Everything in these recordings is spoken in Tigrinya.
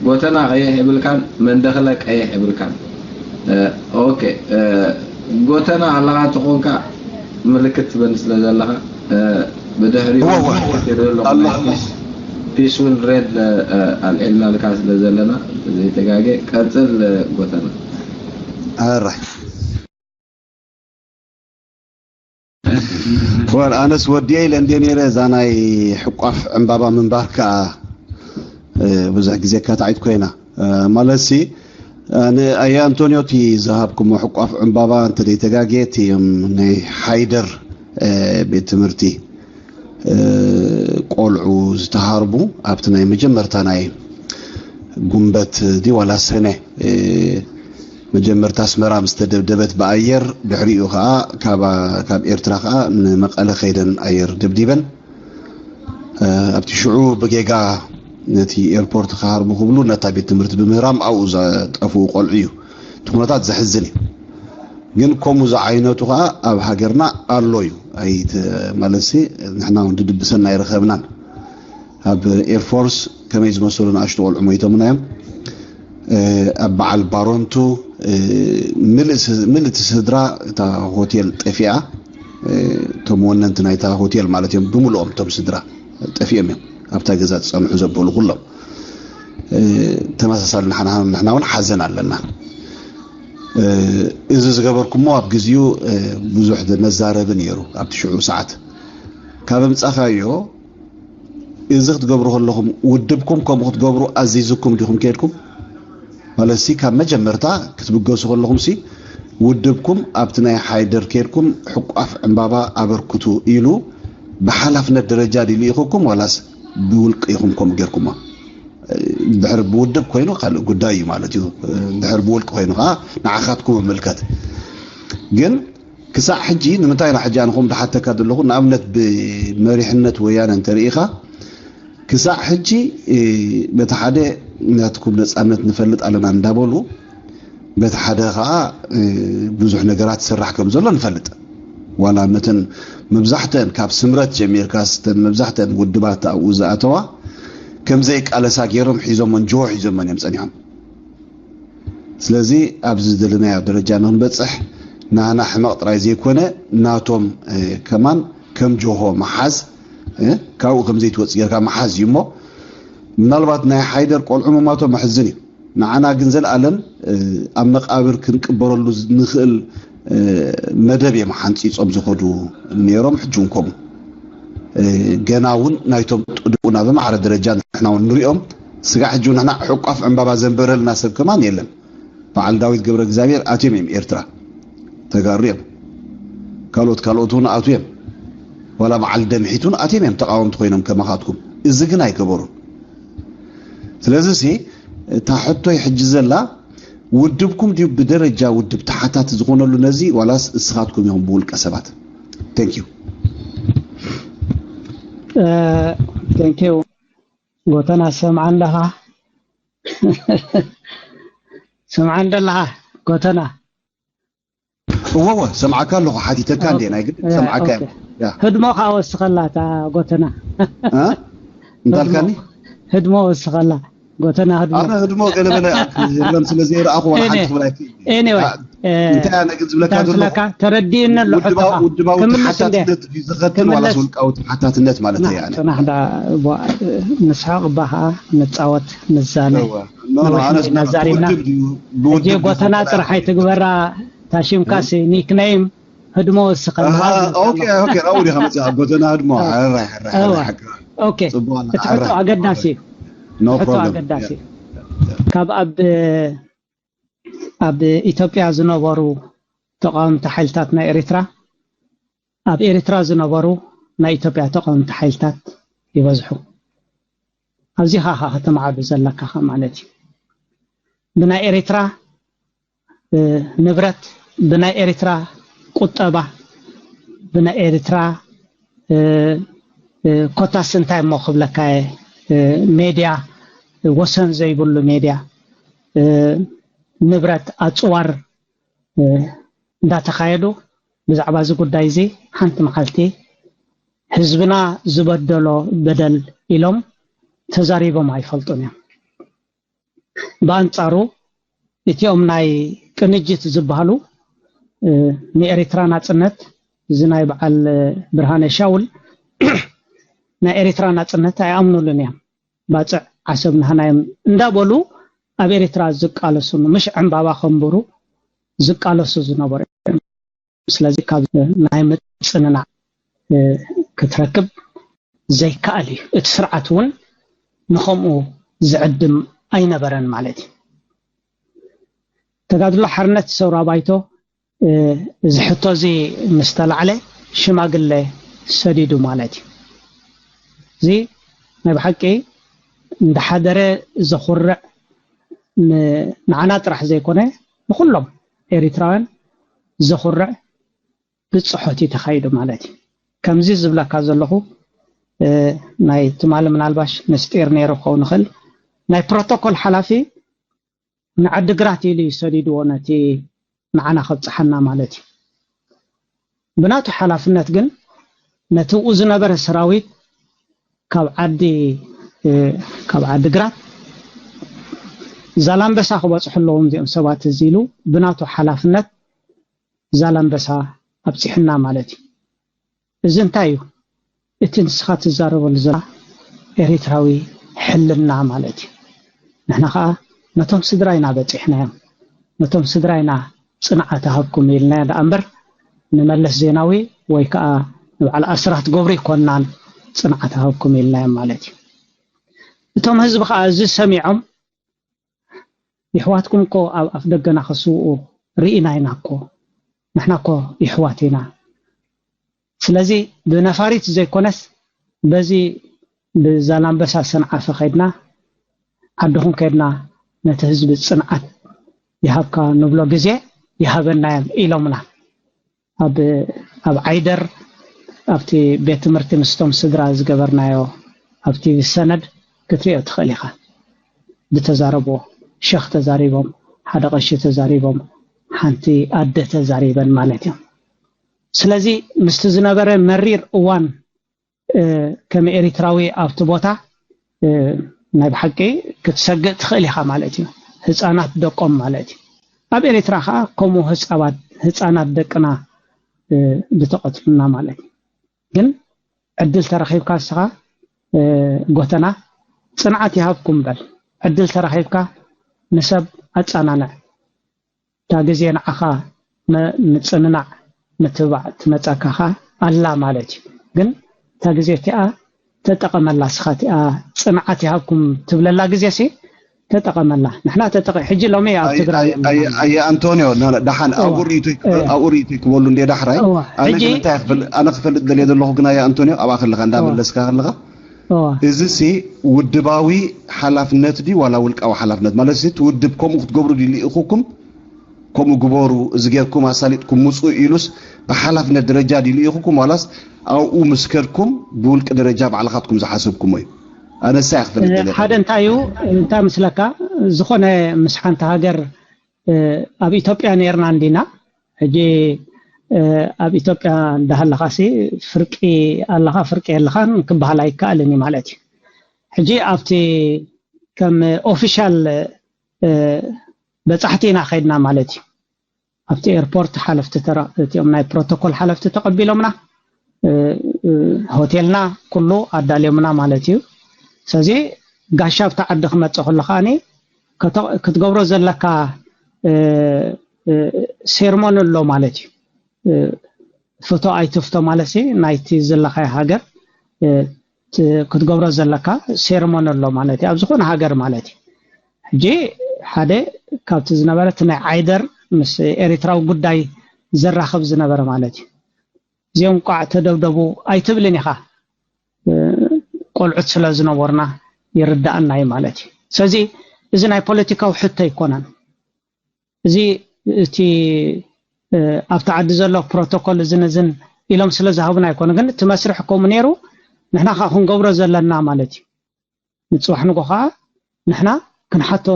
ጎተና ቀይሕ የብልካን፣ መንደኽለ ቀይሕ የብልካን። ኦኬ፣ ጎተና ኣለኻ ተኾንካ ምልክት ትበኒ ስለ ዘለኻ፣ ብድሕሪኡ ምልክት ይርእ ኣሎ። ፒስውን ሬድ ኣልዒልናልካ ስለ ዘለና ዘይተጋገ ቀፅል። ጎተና። ኣራይ ወር ኣነስ ወዲየ ኢለ እንደ ነይረ እዛ ናይ ሕቋፍ ዕምባባ ምንባር ከዓ ብዙሕ ግዜ ካታዒት ኮይና። ማለት ሲ ኣየ ኣንቶኒዮ እቲ ዝሃብኩሞ ሕቋፍ ዕምባባ እንተ ዘይተጋግየ እቲ ናይ ሓይደር ቤት ትምህርቲ ቆልዑ ዝተሃርቡ ኣብቲ ናይ መጀመርታ ናይ ጉንበት ድዩ ዋላ ሰነ መጀመርታ ኣስመራ ምስ ተደብደበት ብኣየር፣ ድሕሪኡ ከዓ ካብ ኤርትራ ከዓ ንመቐለ ከይደን ኣየር ደብዲበን። ኣብቲ ሽዑ ብጌጋ ነቲ ኤርፖርት ክሃርቡ ክብሉ ነታ ቤት ትምህርቲ ብምህራም ኣብኡ ዝጠፍኡ ቆልዑ እዩ። እቲ ኩነታት ዘሕዝን እዩ። ግን ከምኡ ዝዓይነቱ ከዓ ኣብ ሃገርና ኣሎ እዩ። ኣይት ማለት ንሕና እውን ድድብሰና ኣይረኸብናን። ኣብ ኤርፎርስ ከመይ ዝመሰሉ ንኣሽቱ ቆልዑ ሞይቶምና እዮም። ኣብ በዓል ባሮንቱ ምልእቲ ስድራ እታ ሆቴል ጠፊኣ። እቶም ወነንቲ ናይታ ሆቴል ማለት እዮም ብምልኦም እቶም ስድራ ጠፊኦም እዮም። ኣብታ ገዛ ዝፀንሑ ዘበሉ ኩሎም ተመሳሳሊ ንሕና እውን ሓዘን ኣለና። እዚ ዝገበርኩሞ ኣብ ግዜኡ ብዙሕ መዛረቢ ነይሩ ኣብቲ ሽዑ ሰዓት ካብ ምጻኻዮ እዚ ክትገብሩ ከለኹም ውድብኩም ከምኡ ክትገብሩ ኣዚዝኩም ዲኹም ከድኩም? ማለትሲ ካብ መጀመርታ ክትብገሱ ከለኹም ሲ ውድብኩም ኣብቲ ናይ ሓይደር ከድኩም ሕቋፍ ዕምባባ ኣበርክቱ ኢሉ ብሓላፍነት ደረጃ ድዩ ልኢኹኩም ዋላስ ብውልቂ ኢኹም ከምኡ ጌርኩሞ? ድሕር ብውድብ ኮይኑ ካልእ ጉዳይ እዩ ማለት እዩ። ድሕር ብውልቂ ኮይኑ ከዓ ንዓኻትኩም ይምልከት። ግን ክሳዕ ሕጂ ንምንታይ ኢና ሕጂ ኣነ ከምኡ ድሓተካ ዘለኹ ንኣብነት ብመሪሕነት ወያነ እንተርኢኻ ክሳዕ ሕጂ በቲ ሓደ ናትኩም ነፃነት ንፈልጥ ኣለና እንዳበሉ በቲ ሓደ ከዓ ብዙሕ ነገራት ይስራሕ ከም ዘሎ ንፈልጥ። ዋላ ነተን መብዛሕተን ካብ ስምረት ጀሚርካ ስተን መብዛሕተን ውድባት ኣብኡ ዝኣተዋ ከም ዘይቃለሳ ገይሮም ሒዞመን ጅሆ ሒዞመን እዮም ፀኒሖም። ስለዚ ኣብዚ ዝደለናዮ ደረጃ ንክንበፅሕ ናህና ሕመቕ ጥራይ ዘይኮነ ናቶም ከማን ከም ጅሆ ምሓዝ ካብኡ ከም ዘይትወፅእ ጌርካ ምሓዝ እዩ እሞ ምናልባት ናይ ሓይደር ቆልዑ ምማቶም መሕዝን እዩ። ንዓና ግን ዘለኣለም ኣብ መቃብር ክንቅበረሉ ንኽእል መደብ እዮም ሓንፂፆም ዝኸዱ ነይሮም። ሕጂ እውን ከምኡ ገና እውን ናይቶም ጥዱና ብማዕረ ደረጃ ንሕና እውን ንሪኦም። ስጋዕ ሕጂ ንሕና ሕቋፍ ዕምባባ ዘንበረልና ሰብ ከማን የለን። በዓል ዳዊት ገብረ እግዚኣብሔር ኣትዮም እዮም ኤርትራ ተጋሩ እዮም። ካልኦት ካልኦት እውን ኣትዮም ዋላ በዓል ደምሒት እውን ኣትዮም እዮም ተቃወምቲ ኮይኖም ከማኻትኩም። እዚ ግን ኣይገበሩን። ስለዚ ሲ እታ ሕቶይ ሕጂ ዘላ ውድብኩም ድዩ ብደረጃ ውድብ ተሓታቲ ዝኾነሉ ነዚ ዋላስ እስኻትኩም ኢኹም ብውልቀ ሰባት? Thank you። Thank you። ጎተና ሰምዓ ኣለኻ? ሰምዓ እንደለኻ ጎተና? እወ እወ ሰምዓካ ኣለኹ ሓቲተካ እንዴ ናይ ግድ ሰምዓካ። ህድሞ ከዓ ወስኸላ እታ ጎተና። እንታልካኒ? ህድሞ ወስኸላ ጎተና ህድሞ። ኣነ ህድሞ ገለ በለ የለን ስለ ዘይረኣኹ ዋላ ሓንቲ ክብል ኣይክእል። Anyway እንታይ ኣነ ግን ዝብለካ ዘለኹ ስለካ ተረዲእኒ ኣሎ ውድባዊ ሕቶኻ ውድባዊ ክምልስ እንደ ተሓታትነት ድዩ ዝኸተል ዋላስ ክምልስ ውልቃዊ ተሓታትነት ማለት እያ ኣነ ጽናሕ ዳ ንስሓቕ ባኻ ንጻወት ንዛነ እወ። ኖ ኖ ኣነስ ናዛሪና ብውድብ ድዩ ሕጂ ብውድብ ድዩ ጎተና ዝኸተል ጥራሕ ኣይትግበራ ታሽምካሲ ኒክነይም ህድሞ ወስኸላ ኣሃ ኦኬ ኦኬ ኣብኡ ዲኻ መፂኻ ጎተና ህድሞ ሕራይ ሕራይ እወ። ሕራይ ሓቅኻ ኦኬ ጽቡቕ እቲ ሕቶ ኣገዳሲ እዩ no ሕቶ problem ኣገዳሲ እዩ ካብ ኣብ ኣብ ኢትዮጵያ ዝነበሩ ተቃወምቲ ሓይልታት ናይ ኤርትራ ኣብ ኤርትራ ዝነበሩ ናይ ኢትዮጵያ ተቃወምቲ ሓይልታት ይበዝሑ ኣብዚ ኻኻ ከተማዕዱ ዘለካ ኸ ማለት እዩ ብናይ ኤርትራ ንብረት ብናይ ኤርትራ ቁጠባ ብናይ ኤርትራ ኮታስ እንታይ እሞ ክብለካ ሜድያ ወሰን ዘይብሉ ሜድያ ንብረት ኣፅዋር እንዳተኻየዱ ብዛዕባ እዚ ጉዳይ እዚ ሓንቲ መዓልቲ ህዝብና ዝበደሎ በደል ኢሎም ተዛሪቦም ኣይፈልጡን እዮም። ብኣንጻሩ እቲኦም ናይ ቅንጅት ዝበሃሉ ንኤሪትራ ናጽነት፣ እዚ ናይ በዓል ብርሃነ ሻውል ናይ ኤሪትራ ናጽነት ኣይኣምኑሉን እዮም። ባጽዕ ዓሰብ ናህና እዮም እንዳበሉ ኣብ ኤሪትራ ዝቃለሱ፣ ምሽ ዕምባባ ከንብሩ ዝቃለሱ ዝነበሩ እዮም። ስለዚ ካብ ናይ ምጽንናዕ ክትረክብ ዘይከኣል እዩ። እቲ ስርዓት እውን ንኸምኡ ዝዕድም ኣይነበረን ማለት እዩ። ተጋድሎ ሓርነት ሰውራ ባይቶ እዚ ሕቶ እዚ ምስ ተላዕለ ሽማግለ ሰዲዱ ማለት እዩ። እዚ ናይ ብሓቂ እንዳሓደረ ዘኹርዕ፣ ንዓና ጥራሕ ዘይኮነ ንኩሎም ኤሪትራውያን ዘኹርዕ ብፅሖት እዩ ተኻይዱ ማለት እዩ። ከምዚ ዝብለካ ዘለኹ ናይ ትማሊ ምናልባሽ ምስጢር ነይሩ ክኸውን ይኽእል። ናይ ፕሮቶኮል ሓላፊ ንዓዲግራት ኢሉ እዩ ሰዲድዎ ነቲ ንዓና ከብፅሓና ማለት እዩ። ብናቱ ሓላፍነት ግን ነቲ ብኡ ዝነበረ ሰራዊት ካብ ዓዲ ካብ ዓዲግራት ዛላምበሳ ክበፅሑ ኣለዎም እዚኦም ሰባት እዚ ኢሉ ብናቱ ሓላፍነት ዛላምበሳ ኣብፂሑና ማለት እዩ። እዚ እንታይ እዩ? እቲ ንስኻ ትዛረበሉ ዘላ ኤሪትራዊ ሕልና ማለት እዩ። ንሕና ኸዓ ነቶም ስድራ ኢና በፂሕናዮም። ነቶም ስድራ ኢና ፅንዓት ሃብኩም ኢልናዮ ደኣ እምበር ንመለስ ዜናዊ ወይ ከዓ ንበዓል ኣስራት ገብሩ ይኮናን ፅንዓት ሃብኩም ኢልናዮም ማለት እዩ። እቶም ህዝቢ ከዓ እዚ ሰሚዖም ይሕዋትኩም እኮ ኣብ ኣፍ ደገና ክስውኡ ርኢና ኢና እኮ፣ ንሕና እኮ ይሕዋት ኢና። ስለዚ ብነፋሪት ዘይኮነስ በዚ ብዛላምበሳ ሰንዓፈ ከድና ዓድኹም ከድና ነቲ ህዝቢ ፅንዓት ይሃብካ ንብሎ ግዜ ይሃበና እዮም ኢሎምና። ኣብ ኣብ ዓይደር ኣብቲ ቤት ትምህርቲ ምስቶም ስድራ ዝገበርናዮ ኣብ ቲቪ ሰነድ ክትሪኦ ትኽእል ኢኻ። ዝተዛረብዎ ሸኽ ተዛሪቦም፣ ሓደ ቀሺ ተዛሪቦም፣ ሓንቲ ኣደ ተዛሪበን ማለት እዮም። ስለዚ ምስቲ ዝነበረ መሪር እዋን ከም ኤሪትራዊ ኣብቲ ቦታ ናይ ብሓቂ ክትሰግእ ትኽእል ኢኻ ማለት እዩ። ህፃናት ደቆም ማለት እዩ። ኣብ ኤሪትራ ከዓ ከምኡ ህፃባት ህፃናት ደቅና ዝተቐትሉና ማለት እዩ። ግን ዕድል ተረኺብካ ንስኻ ጎተና ፅንዓት ይሃብኩም በል። ዕድል ተረኺብካ ንሰብ ኣፃናንዕ። እታ ግዜ ንዓኻ ምጽንናዕ ምትብባዕ ትመጻካ ኸኣ ኣላ ማለት እዩ። ግን እታ ግዜ እቲኣ ተጠቐመላ፣ ንስኻ እቲኣ ጽንዓት ይሃብኩም ትብለላ ግዜሲ ተጠቐመላ። ንሕና ተጠቐ-፣ ሕጂ ሎሚ ኣብ ትግራይ ኣለና። ኣየ ኣንቶንዮ፣ ደሓን ኣብኡ ርእይቶይ ክበሉ እንደ ዳሕራይ። ኣነ ግን እንታይ ክፈልጥ ደልየ ዘለኹ ግን ኣየ ኣንቶንዮ፣ ኣብኣ ከለኻ እንዳመለስካ ከለኻ፣ እዚሲ ውድባዊ ሓላፍነት ድዩ ዋላ ውልቃዊ ሓላፍነት? ማለት እቲ ውድብ ከምኡ ክትገብሩ ድዩ ልኢኹኩም? ከምኡ ግበሩ፣ እዚ ጌርኩም ኣሳሊጥኩም ምጹ ኢሉስ ብሓላፍነት ደረጃ ድዩ ልኢኹኩም ዋላስ ኣብኡ ምስ ከድኩም ብውልቂ ደረጃ ባዕልኻትኩም ዝሓሰብኩሞ እዩ? ኣነ ንሳ እየ ክፈልጥ ደልየ። ሓደ እንታይ እዩ፣ እንታይ ምስለካ፣ ዝኾነ ምስ ሓንቲ ሃገር ኣብ ኢትዮጵያ ነይርና እንዲና። ሕጂ ኣብ ኢትዮጵያ እንዳሃለኻሲ ፍርቂ ኣለኻ ፍርቂ የለኻን ክበሃል ኣይከኣልን እዩ ማለት እዩ። ሕጂ ኣብቲ ከም ኦፊሻል በጻሕቲ ኢና ከይድና ማለት እዩ። ኣብቲ ኤርፖርት ሓለፍቲ እቲኦም ናይ ፕሮቶኮል ሓለፍቲ ተቐቢሎምና፣ ሆቴልና ኩሉ ኣዳልዮምና ማለት እዩ። ስለዚ ጋሻ ኣብቲ ዓዲ ክመጽእ ከሎ ከዓኒ ክትገብሮ ዘለካ ሴርሞን ኣሎ ማለት እዩ። ፍቶ ኣይትፍቶ ማለት ሲ ናይቲ ዘለኻዮ ሃገር ክትገብሮ ዘለካ ሴርሞን ኣሎ ማለት እዩ፣ ኣብ ዝኾነ ሃገር ማለት እዩ። ሕጂ ሓደ ካብቲ ዝነበረ እቲ ናይ ዓይደር ምስ ኤሪትራዊ ጉዳይ ዘራኽብ ዝነበረ ማለት እዩ። እዚኦም ቋዕ ተደብደቡ ኣይትብልን ኢኻ፣ ቆልዑት ስለ ዝነበርና ይርዳእና እዩ ማለት እዩ። ስለዚ እዚ ናይ ፖለቲካዊ ሕቶ ኣይኮነን። እዚ እቲ ኣብቲ ዓዲ ዘሎ ፕሮቶኮል እዝን እዝን ኢሎም ስለ ዝሃቡና ኣይኮነ፣ ግን እቲ መስርሕ ከምኡ ነይሩ፣ ንሕና ከዓ ክንገብሮ ዘለና ማለት እዩ። ንፅባሕ ንጎ ከዓ ንሕና ክንሓቶ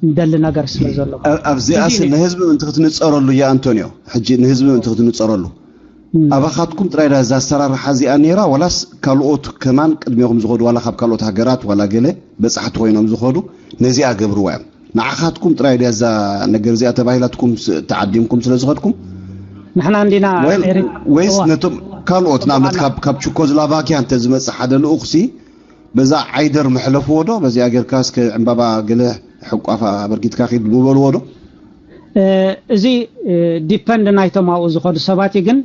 ንደሊ ነገር ስለ ዘሎ ኣብዚኣስ ንህዝቢ ምእንቲ ክትንፀረሉ እያ ኣንቶንዮ። ሕጂ ንህዝቢ ምእንቲ ክትንፀረሉ ኣባኻትኩም ጥራይ እዛ ኣሰራርሓ እዚኣ ነይራ ዋላስ ካልኦት ከማን ቅድሜኹም ዝኸዱ ዋላ ካብ ካልኦት ሃገራት ዋላ ገለ በፃሕቲ ኮይኖም ዝኸዱ ነዚኣ ገብርዋ እዮም? ንዓኻትኩም ጥራይ ድያ እዛ ነገር እዚኣ ተባሂላትኩም ስ- ተዓዲምኩም ስለ ዝኸድኩም? ንሕና እንዲና ወይስ ኤሪትራ ወይስ እዋ ነቶም ካልኦት ንኣብነት ካብ ካብ ቹኮዝላቫኪያ እንተ ዝመጽእ ሓደ ልኡኽሲ በዛ ዓይደር መሕለፍዎ ዶ? በዚኣ ጌርካ እስከ ዕምባባ ገለ ሕቋፋ ኣበርኪትካ ኪድ ምበልዎ ዶ? እ፣ እዚ ዲፐንድ ናይቶም ኣብኡ ዝኸዱ ሰባት እዩ። ግን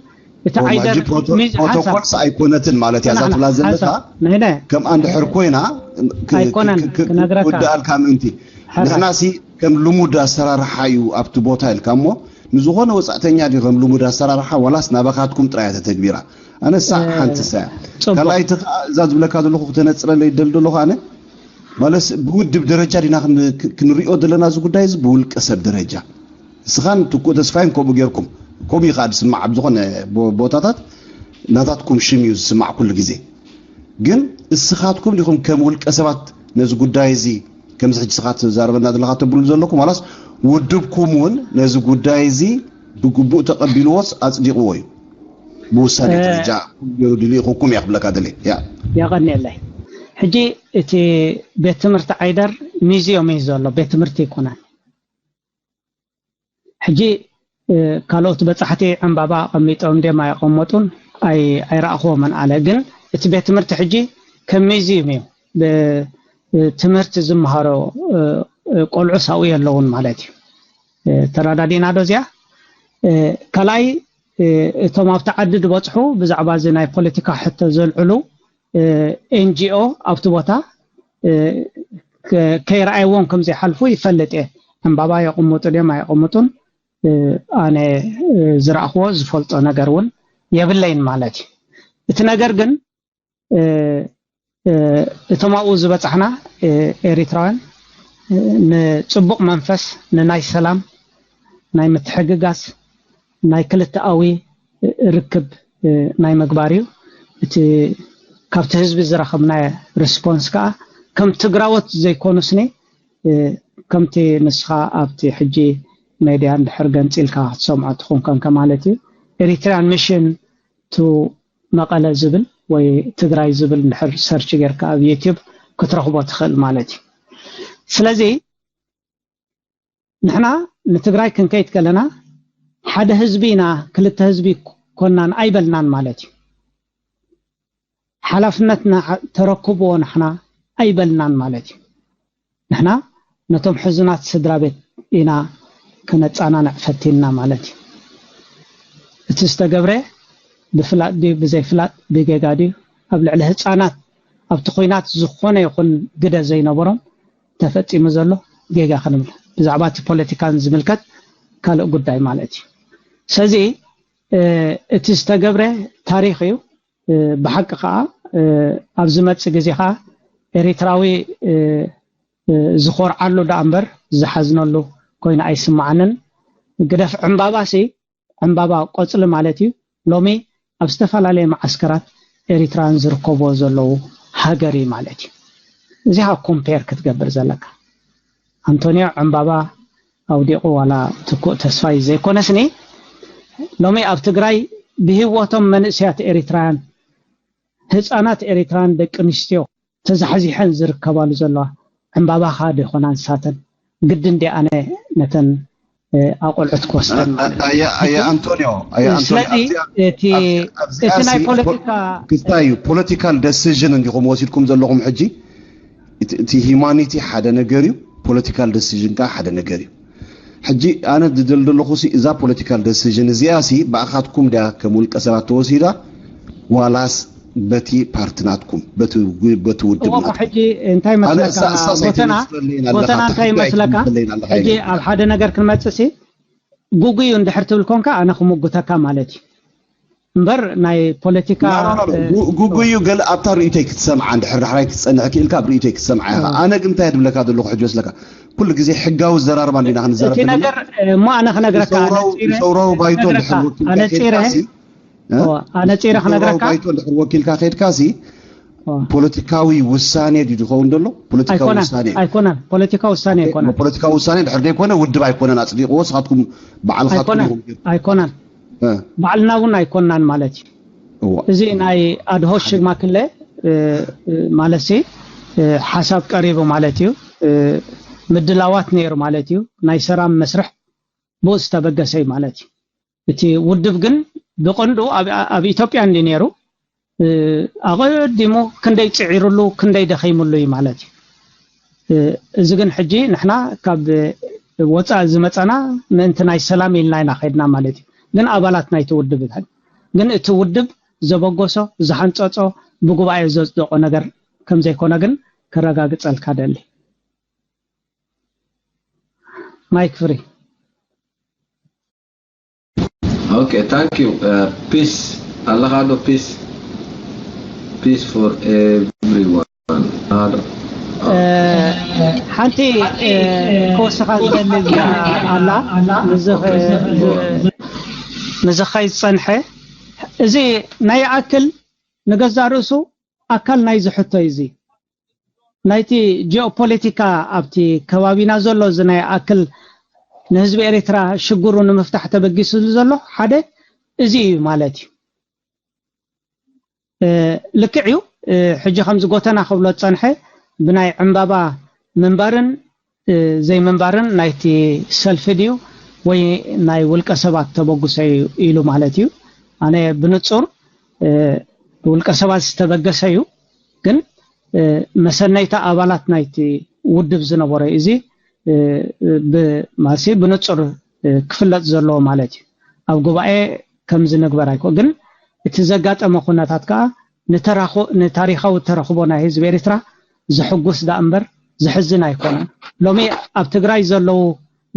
እቲ ኦ፣ ዓይደር ሕጂ ፕሮቶ- ሚዝ ሓሳብ ፕሮቶኮልስ ኣይኮነትን ማለት እያ እዛ ንሕና ትብላ ዘለኻ። ሓሳብ ንሕነ ከም ኣንድ ሕር ኮይና ክ- ክ- ኣይኮነን ክ- ክ- ክነግረካ ክውድኣልካ ምእንቲ ሕራ ንሕናሲ ከም ልሙድ ኣሰራርሓ እዩ ኣብቲ ቦታ ኢልካ እሞ ንዝኾነ ወፃእተኛ ድዩ ከም ልሙድ ኣሰራርሓ ዋላስ ናባኻትኩም ጥራይ እያ ተተግቢራ? ኣነሳ ሓንቲ ሳያ ጽቡቅ ካልኣይቲ ከዓ እዛ ዝብለካ ዘለኹ ክተነፅረለይ ይደል ዘለኹ ኣነ ማለስ ብውድብ ደረጃ ዲና ክን- ክንሪኦ ዘለና እዚ ጉዳይ እዚ ብውልቀ ሰብ ደረጃ እስኻን ትኩእ ተስፋይን ከምኡ ጌርኩም ከምኡ እዩ ከዓ ዝስማዕ ኣብ ዝኾነ ቦ- ቦታታት ናታትኩም ሽም እዩ ዝስማዕ ኩሉ ግዜ ግን እስኻትኩም ዲኹም ከም ውልቀ ሰባት ነዚ ጉዳይ እዚ ከምዚ ሕጂ ስኻ ትዛረበና ዘለኻ ተብሉ ዘለኩም ዋላስ ውድብኩም እውን ነዚ ጉዳይ እዚ ብግቡእ ተቐቢልዎስ ኣፅዲቕዎ እዩ ብውሳኔ ደረጃ ገይሩ ድልኢኹኩም እያ ክብለካ ደልየ ያ የቐንየለይ። ሕጂ እቲ ቤት ትምህርቲ ዓይደር ሚዝዮም እዩ ዘሎ፣ ቤት ትምህርቲ ይኮነን። ሕጂ ካልኦት በፃሕቲ ዕምባባ ኣቐሚጦም ድዮም ኣየቐመጡን ኣይረኣኽዎምን ኣነ። ግን እቲ ቤት ትምህርቲ ሕጂ ከም ሚዝዩም እዩ። ትምህርቲ ዝመሃሮ ቆልዑስ ኣብኡ የለውን ማለት እዩ። ተረዳዲእና ዶ እዚኣ? ካልኣይ እቶም ኣብቲ ዓዲ ዝበፅሑ ብዛዕባ እዚ ናይ ፖለቲካ ሕቶ ዘልዕሉ ኤንጂኦ ኣብቲ ቦታ ከይረኣይዎም ከም ዘይሓልፉ ይፈልጥ እየ። ዕምባባ የቕምጡ ድዮም ኣየቕምጡን ኣነ ዝረእኽዎ ዝፈልጦ ነገር እውን የብለይን ማለት እዩ። እቲ ነገር ግን እቶም ኣብኡ ዝበፃሕና ኤሪትራውያን ንፅቡቕ መንፈስ ንናይ ሰላም ናይ ምትሕግጋዝ ናይ ክልተኣዊ ርክብ ናይ ምግባር እዩ። እቲ ካብቲ ህዝቢ ዝረኸብናዮ ሪስፖንስ ከዓ ከም ትግራዎት ዘይኮኑስኒ ከምቲ ንስኻ ኣብቲ ሕጂ ሜድያ እንድሕር ገንፂልካ ክትሰምዖ ትኹን ከንከ ማለት እዩ ኤሪትሪያን ሚሽን ቱ መቐለ ዝብል ወይ ትግራይ ዝብል እንድሕር ሰርች ጌርካ ኣብ ዩቲብ ክትረኽቦ ትኽእል ማለት እዩ። ስለዚ ንሕና ንትግራይ ክንከይድ ከለና ሓደ ህዝቢ ኢና ክልተ ህዝቢ ኮናን ኣይበልናን ማለት እዩ። ሓላፍነትና ተረክብዎ ንሕና ኣይበልናን ማለት እዩ። ንሕና ነቶም ሕዙናት ስድራ ቤት ኢና ከነፃናንዕ ፈቲንና ማለት እዩ። እቲ ዝተገብረ ብፍላጥ ድዩ ብዘይፍላጥ ብጌጋ ድዩ ኣብ ልዕሊ ህፃናት ኣብቲ ኩናት ዝኾነ ይኹን ግደ ዘይነበሮም ተፈፂሙ ዘሎ ጌጋ ክንብል ብዛዕባ እቲ ፖለቲካን ዝምልከት ካልእ ጉዳይ ማለት እዩ። ስለዚ እቲ ዝተገብረ ታሪክ እዩ። ብሓቂ ከዓ ኣብ ዝመፅእ ግዜ ከዓ ኤሪትራዊ ዝኮርዓሉ ደኣ እምበር ዝሓዝነሉ ኮይኑ ኣይስማዓንን። ግደፍ ዕምባባ ሲ ዕምባባ ቆፅሊ ማለት እዩ። ሎሚ ኣብ ዝተፈላለየ መዓስከራት ኤሪትራውያን ዝርከብዎ ዘለዉ ሃገር እዩ ማለት እዩ። እዚኻ ኮምፔር ክትገብር ዘለካ ኣንቶኒዮ ዕምባባ ኣውዲቑ ዋላ ትኩእ ተስፋይ ዘይኮነስኒ ሎሚ ኣብ ትግራይ ብህወቶም መንእሰያት ኤሪትራውያን ህፃናት ኤሪትራውያን ደቂ ኣንስትዮ ተዛሕዚሐን ዝርከባሉ ዘለዋ ዕምባባኻ ዶ ይኾና ንሳተን ግድን ዲ ኣነ ነተን ኣቆልዑት ክወስደን ማለት እዩ። ኣያ ኣያ ኣንቶኒዮ ኣያ ኣንቶኒዮ ስለዚ እቲ እቲ ናይ ፖለቲካ ክስታይ እዩ ፖለቲካል ደሲዥን እንዲኹም ወሲድኩም ዘለኹም ሕጂ እቲ ሂማኒቲ ሓደ ነገር እዩ ፖለቲካል ደሲዥን ከዓ ሓደ ነገር እዩ ሕጂ ኣነ ዝደል ዘለኹ እዛ ፖለቲካል ደሲዥን እዚኣ ሲ ብኣኻትኩም ድያ ከም ውልቀ ሰባት ተወሲዳ ዋላስ በቲ ፓርቲ ናትኩም በቲ ውድብ ናትኩም ሕጂ እንታይ መስለካ ጎተና ጎተና እንታይ መስለካ ሕጂ ኣብ ሓደ ነገር ክንመፅእ ሲ ጉጉይ እዩ እንድሕር ትብል ኮንካ ኣነ ክምጉተካ ማለት እዩ እምበር ናይ ፖለቲካ ጉጉዩ ገለ ኣብታ ርእይቶይ ክትሰምዓ እንድሕር ዳሕራይ ክትፀንሕ ክኢልካ ኣብ ርእይቶይ ክትሰምዓ ኢኻ ኣነ ግን እንታይ ድብለካ ዘለኹ ሕጂ መስለካ ኩሉ ግዜ ሕጋዊ ዘራርባ እንዲና ክንዛረብ እቲ ነገር እሞ ኣነ ክነግረካ ሰውራዊ ባይቶ እንድሕር ወኪልካ ኣነፂረ ክነግረካ ባይቶ እንድሕር ወኪልካ ከድካ ሲ ፖለቲካዊ ውሳኔ ድዩ ዝኸውን ዘሎ ፖለቲካዊ ውሳኔ ኣይኮነን ፖለቲካ ውሳኔ ኣይኮነን ፖለቲካዊ ውሳኔ ድሕር ዘይኮነ ውድብ ኣይኮነን ኣፅዲቕዎ ስኻትኩም ባዕልኻትኩም ኣይኮነን ባዕልና እውን ኣይኮንናን ማለት እዩ እዚ ናይ ኣድሆ ሽማክለ ማለት ሲ ሓሳብ ቀሪቡ ማለት እዩ ምድላዋት ነይሩ ማለት እዩ። ናይ ሰላም መስርሕ ብኡ ዝተበገሰ እዩ ማለት እዩ። እቲ ውድብ ግን ብቐንዱ ኣብ ኢትዮጵያ እንዲ ነይሩ ኣቐዲሙ ክንደይ ፅዒሩሉ ክንደይ ደኺሙሉ እዩ ማለት እዩ። እዚ ግን ሕጂ ንሕና ካብ ወፃኢ ዝመፀና ምእንቲ ናይ ሰላም ኢልና ኢና ከድና ማለት እዩ። ግን ኣባላት ናይቲ ውድብ ግን እቲ ውድብ ዘበገሶ ዝሓንፀፆ ብጉባኤ ዘፅደቆ ነገር ከምዘይኮነ ግን ከረጋግፀልካ ደሊ። Mic free. Okay, thank you. Peace. ኣለኻ ዶ? Peace. Peace for everyone. ሓንቲ ክወስኻ ዝደሊ ኣላ። ንዝኸይ ዝፀንሐ እዚ ናይ ይኣክል ንገዛ ርእሱ ኣካል ናይ ዝሕቶ እዩ። እዚ ናይቲ ጂኦፖለቲካ ኣብቲ ከባቢና ዘሎ እዚ ናይ ኣክል ንህዝቢ ኤርትራ ሽግሩ ንምፍታሕ ተበጊሱ ዘሎ ሓደ እዚ እዩ ማለት እዩ። ልክዕ እዩ። ሕጂ ከምዚ ጎተና ክብሎ ዝፀንሐ ብናይ ዕምባባ ምንባርን ዘይምንባርን ናይቲ ሰልፊ ድዩ ወይ ናይ ውልቀ ሰባት ተበግሶ እዩ ኢሉ ማለት እዩ። ኣነ ብንፁር ብውልቀ ሰባት ዝተበገሰ እዩ። ግን መሰነይታ ኣባላት ናይቲ ውድብ ዝነበረ እዚ ማሲ ብንፁር ክፍለጥ ዘለዎ ማለት እዩ። ኣብ ጉባኤ ከምዚ ንግበር ኣይኮ ግን እቲ ዘጋጠመ ኩነታት ከዓ ንታሪኻዊ ተረኽቦ ናይ ህዝቢ ኤርትራ ዝሕጉስ ዳኣ እምበር ዝሕዝን ኣይኮነን። ሎሚ ኣብ ትግራይ ዘለዉ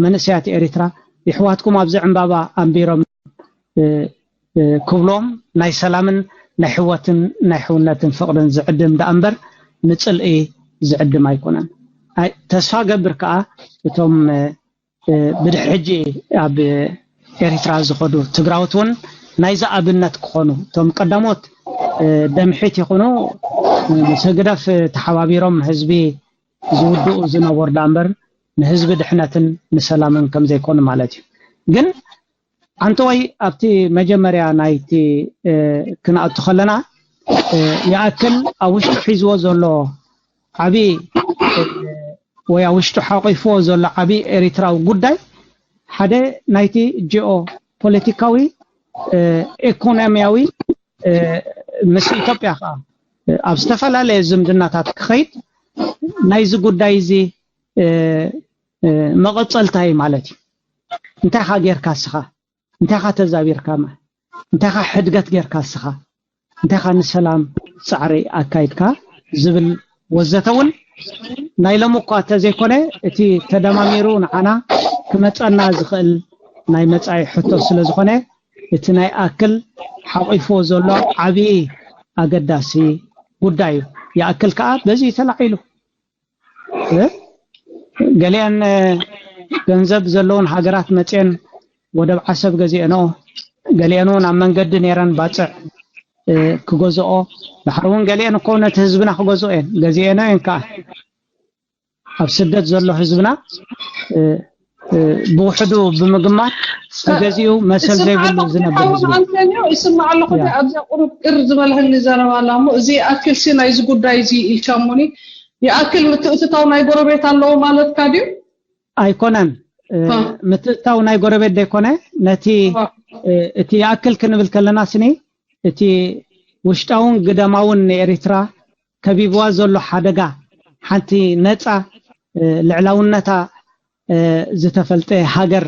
መንእሰያት ኤርትራ ይሕዋትኩም ኣብዚ ዕምባባ ኣንቢሮም ክብሎም ናይ ሰላምን ናይ ሕወትን ናይ ሕውነትን ፍቕርን ዝዕድም ዳኣ እምበር ንፅልኢ ዝዕድም ኣይኮነን። ተስፋ ገብር ከዓ እቶም ብድሕሪ ሕጂ ኣብ ኤርትራ ዝኸዱ ትግራዎት እውን ናይዚ ኣብነት ክኾኑ እቶም ቀዳሞት ደምሒት ይኹኑ ምስ ህግደፍ ተሓባቢሮም ህዝቢ ዝውድኡ ዝነበሩ ዳኣ እምበር ንህዝቢ ድሕነትን ንሰላምን ከምዘይኮኑ ማለት እዩ። ግን ኣንተወይ ኣብቲ መጀመርያ ናይቲ ክንኣቱ ከለና ይኣክል ኣብ ውሽጡ ሒዝዎ ዘሎ ዓብዪ ወይ ኣብ ውሽጡ ሓቂፍዎ ዘሎ ዓብዪ ኤሪትራዊ ጉዳይ ሓደ ናይቲ ጂኦ ፖለቲካዊ ኢኮኖሚያዊ ምስ ኢትዮጵያ ከዓ ኣብ ዝተፈላለየ ዝምድናታት ክኸይድ ናይዚ ጉዳይ እዚ መቐፀልታ እዩ ማለት እዩ። እንታይ ኻ ጌርካ እስኻ? እንታይ ኻ ተዛቢርካ? እንታይ ኻ ሕድገት ጌርካ እስኻ? እንታይ ኻ ንሰላም ፃዕሪ ኣካይድካ ዝብል ወዘተ እውን ናይ ሎሚ እኳ ተዘይኮነ እቲ ተደማሚሩ ንዓና ክመፀና ዝኽእል ናይ መፃኢ ሕቶ ስለ ዝኾነ እቲ ናይ ኣክል ሓቂፍዎ ዘሎ ዓብዪ ኣገዳሲ ጉዳይ እዩ። ይኣክል ከዓ በዚ ተላዒሉ ገሊአን ገንዘብ ዘለውን ሃገራት መፅአን ወደብ ዓሰብ ገዚአንኦ፣ ገሊአን እውን ኣብ መንገዲ ነይረን ባፅዕ ክገዝኦ፣ ድሓር እውን ገሊአን እኮ ነቲ ህዝብና ክገዝኦ እየን ገዚአንኦ እየን ከዓ ኣብ ስደት ዘሎ ህዝብና ብውሕዱ ብምግማት ተገዚኡ መሰል ዘይብሉ ዝነብር ህዝቢ። ኣንቶኒዮ ይስማዕ ኣለኹ። ኣብዛ ቁሩብ ቅር ዝበልህኒ ዘረባ ኣላ እሞ እዚ ይኣክል ሲ ናይዚ ጉዳይ እዚ ኢልካ እሞኒ ይኣክል ምትእትታው ናይ ጎረቤት ኣለዎ ማለትካ ድዩ? ኣይኮነን። ምትእትታው ናይ ጎረቤት ዘይኮነ ነቲ እቲ ይኣክል ክንብል ከለና ስኒ እቲ ውሽጣውን ግደማውን ንኤሪትራ ከቢብዋ ዘሎ ሓደጋ ሓንቲ ነፃ ልዕላውነታ ዝተፈልጠ ሃገር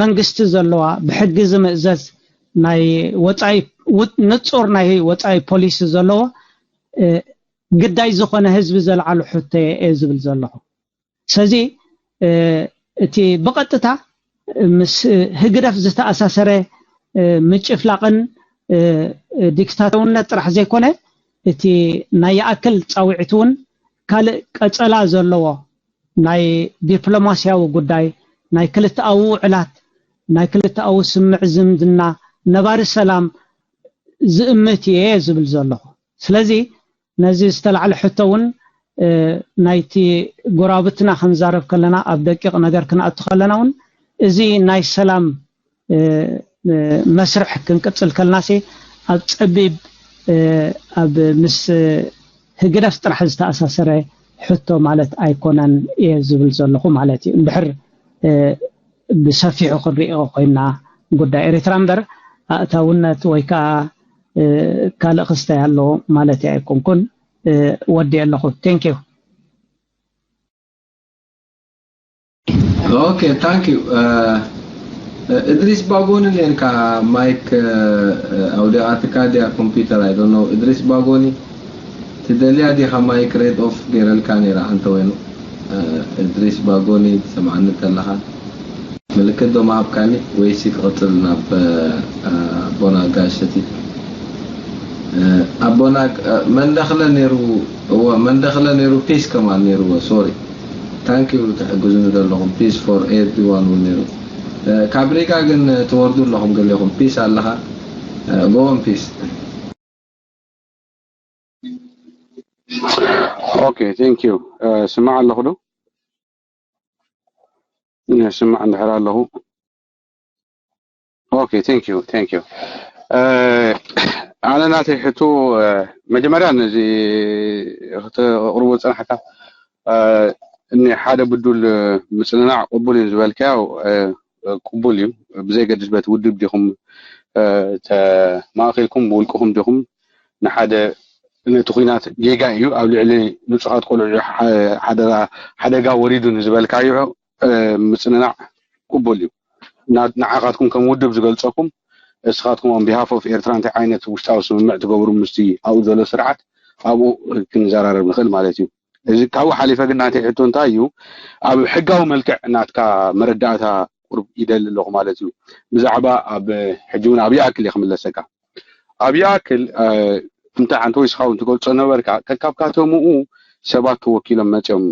መንግስቲ ዘለዋ ብሕጊ ዝምእዘዝ ናይ ወፃኢ ንፁር ናይ ወፃኢ ፖሊሲ ዘለዎ ግዳይ ዝኾነ ህዝቢ ዘልዓሉ ሕቶ እየ ዝብል ዘለኹ። ስለዚ እቲ ብቐጥታ ምስ ህግደፍ ዝተኣሳሰረ ምጭፍላቕን ዲክታተውነት ጥራሕ ዘይኮነ እቲ ናይ ይኣክል ፃውዒት እውን ካልእ ቀፀላ ዘለዎ ናይ ዲፕሎማስያዊ ጉዳይ ናይ ክልተኣዊ ውዕላት ናይ ክልተኣዊ ስምዕ ዝምድና ነባሪ ሰላም ዝእምት እየ ዝብል ዘለኹ። ስለዚ ነዚ ዝተላዕለ ሕቶ እውን ናይቲ ጎራብትና ክንዛረብ ከለና ኣብ ደቂቕ ነገር ክንኣቱ ከለና እውን እዚ ናይ ሰላም መስርሕ ክንቅፅል ከለናሲ ኣብ ፀቢብ ኣብ ምስ ህግደፍ ጥራሕ ዝተኣሳሰረ ሕቶ ማለት ኣይኮነን እየ ዝብል ዘለኹ ማለት እዩ። እንድሕር ብሰፊሑ ክንሪኦ ኮይና ጉዳይ ኤርትራ እምበር ኣእታውነት ወይ ከዓ ካልእ ክስታይ ኣለዎ ማለት ኣይኮንኩን። ወዲ ኣለኹ። Thank you። Okay, thank you. እድሪስ ባጎኒ ኔርካ ማይክ ኣውዲቓትካ ድያ ኮምፒውተር? I don't know. እድሪስ ባጎኒ ትደልያ ዲኻ? ማይክ ሬድ ኦፍ ገይረልካ ኔራ። ኣንተ ወይኑ እድሪስ ባጎኒ ትሰምዓኒ እንተለኻ ምልክት ዶ ምሃብካኒ ወይሲ ክቕጽል ናብ ኣቦና ጋሸቲ? ኣቦና መንደኽለ ኔሩ። እወ መንደኽለ ኔሩ። ፒስ ከማን ኔርዎ። ሶሪ። Thank you ትሕግዙኒ ዘለኹም። Peace for everyone እውን ኔሩ። ካብ ሪጋ ግን ትወርዱ ኣለኹም ገሌኹም። ፒስ ኣለኻ። Go on peace. Okay, thank you. ስማዕ ኣለኹ ዶ? ስማዕ እንድሕር ኣለኹ። Okay, thank you, thank you. ኣነ ናተይ ሕቶ መጀመርያ ነዚ ክተቕርቦ ዝጸናሕካ እኒ ሓደ ብዱል ምጽንናዕ ቅቡል እዩ ዝበልካዮ ቅቡል እዩ። ብዘይገድስ በቲ ውድብ ዲኹም ተማእኺልኩም ብውልቅኹም ዲኹም ንሓደ ነቲ ኲናት ጌጋ እዩ ኣብ ልዕሊ ንጹሃት ቆልዑ ሓደጋ ወሪዱ ንዝበልካዮ ምጽንናዕ ቅቡል እዩ። ንዓኻትኩም ከም ውድብ ዝገልጸኩም እስኻትኩም on behalf of ኤርትራ እንታይ ዓይነት ውሽጣዊ ስምምዕ ትገብሩ ምስቲ ኣብኡ ዘሎ ስርዓት ኣብኡ ክንዘራረብ ንኽእል ማለት እዩ። እዚ ካብኡ ሓሊፈ ግን ናተይ ሕቶ እንታይ እዩ ኣብ ሕጋዊ መልክዕ ናትካ መረዳእታ ቁርብ ይደሊ ኣለኹ ማለት እዩ። ብዛዕባ ኣብ ሕጂ እውን ኣብ ይኣክል እየ ክምለሰካ ኣብ ይኣክል እንታይ ሓንቲ ወይ ስኻውን ትገልጾ ነበርካ ከካብ ካተምኡ ሰባት ተወኪሎም መጽኦም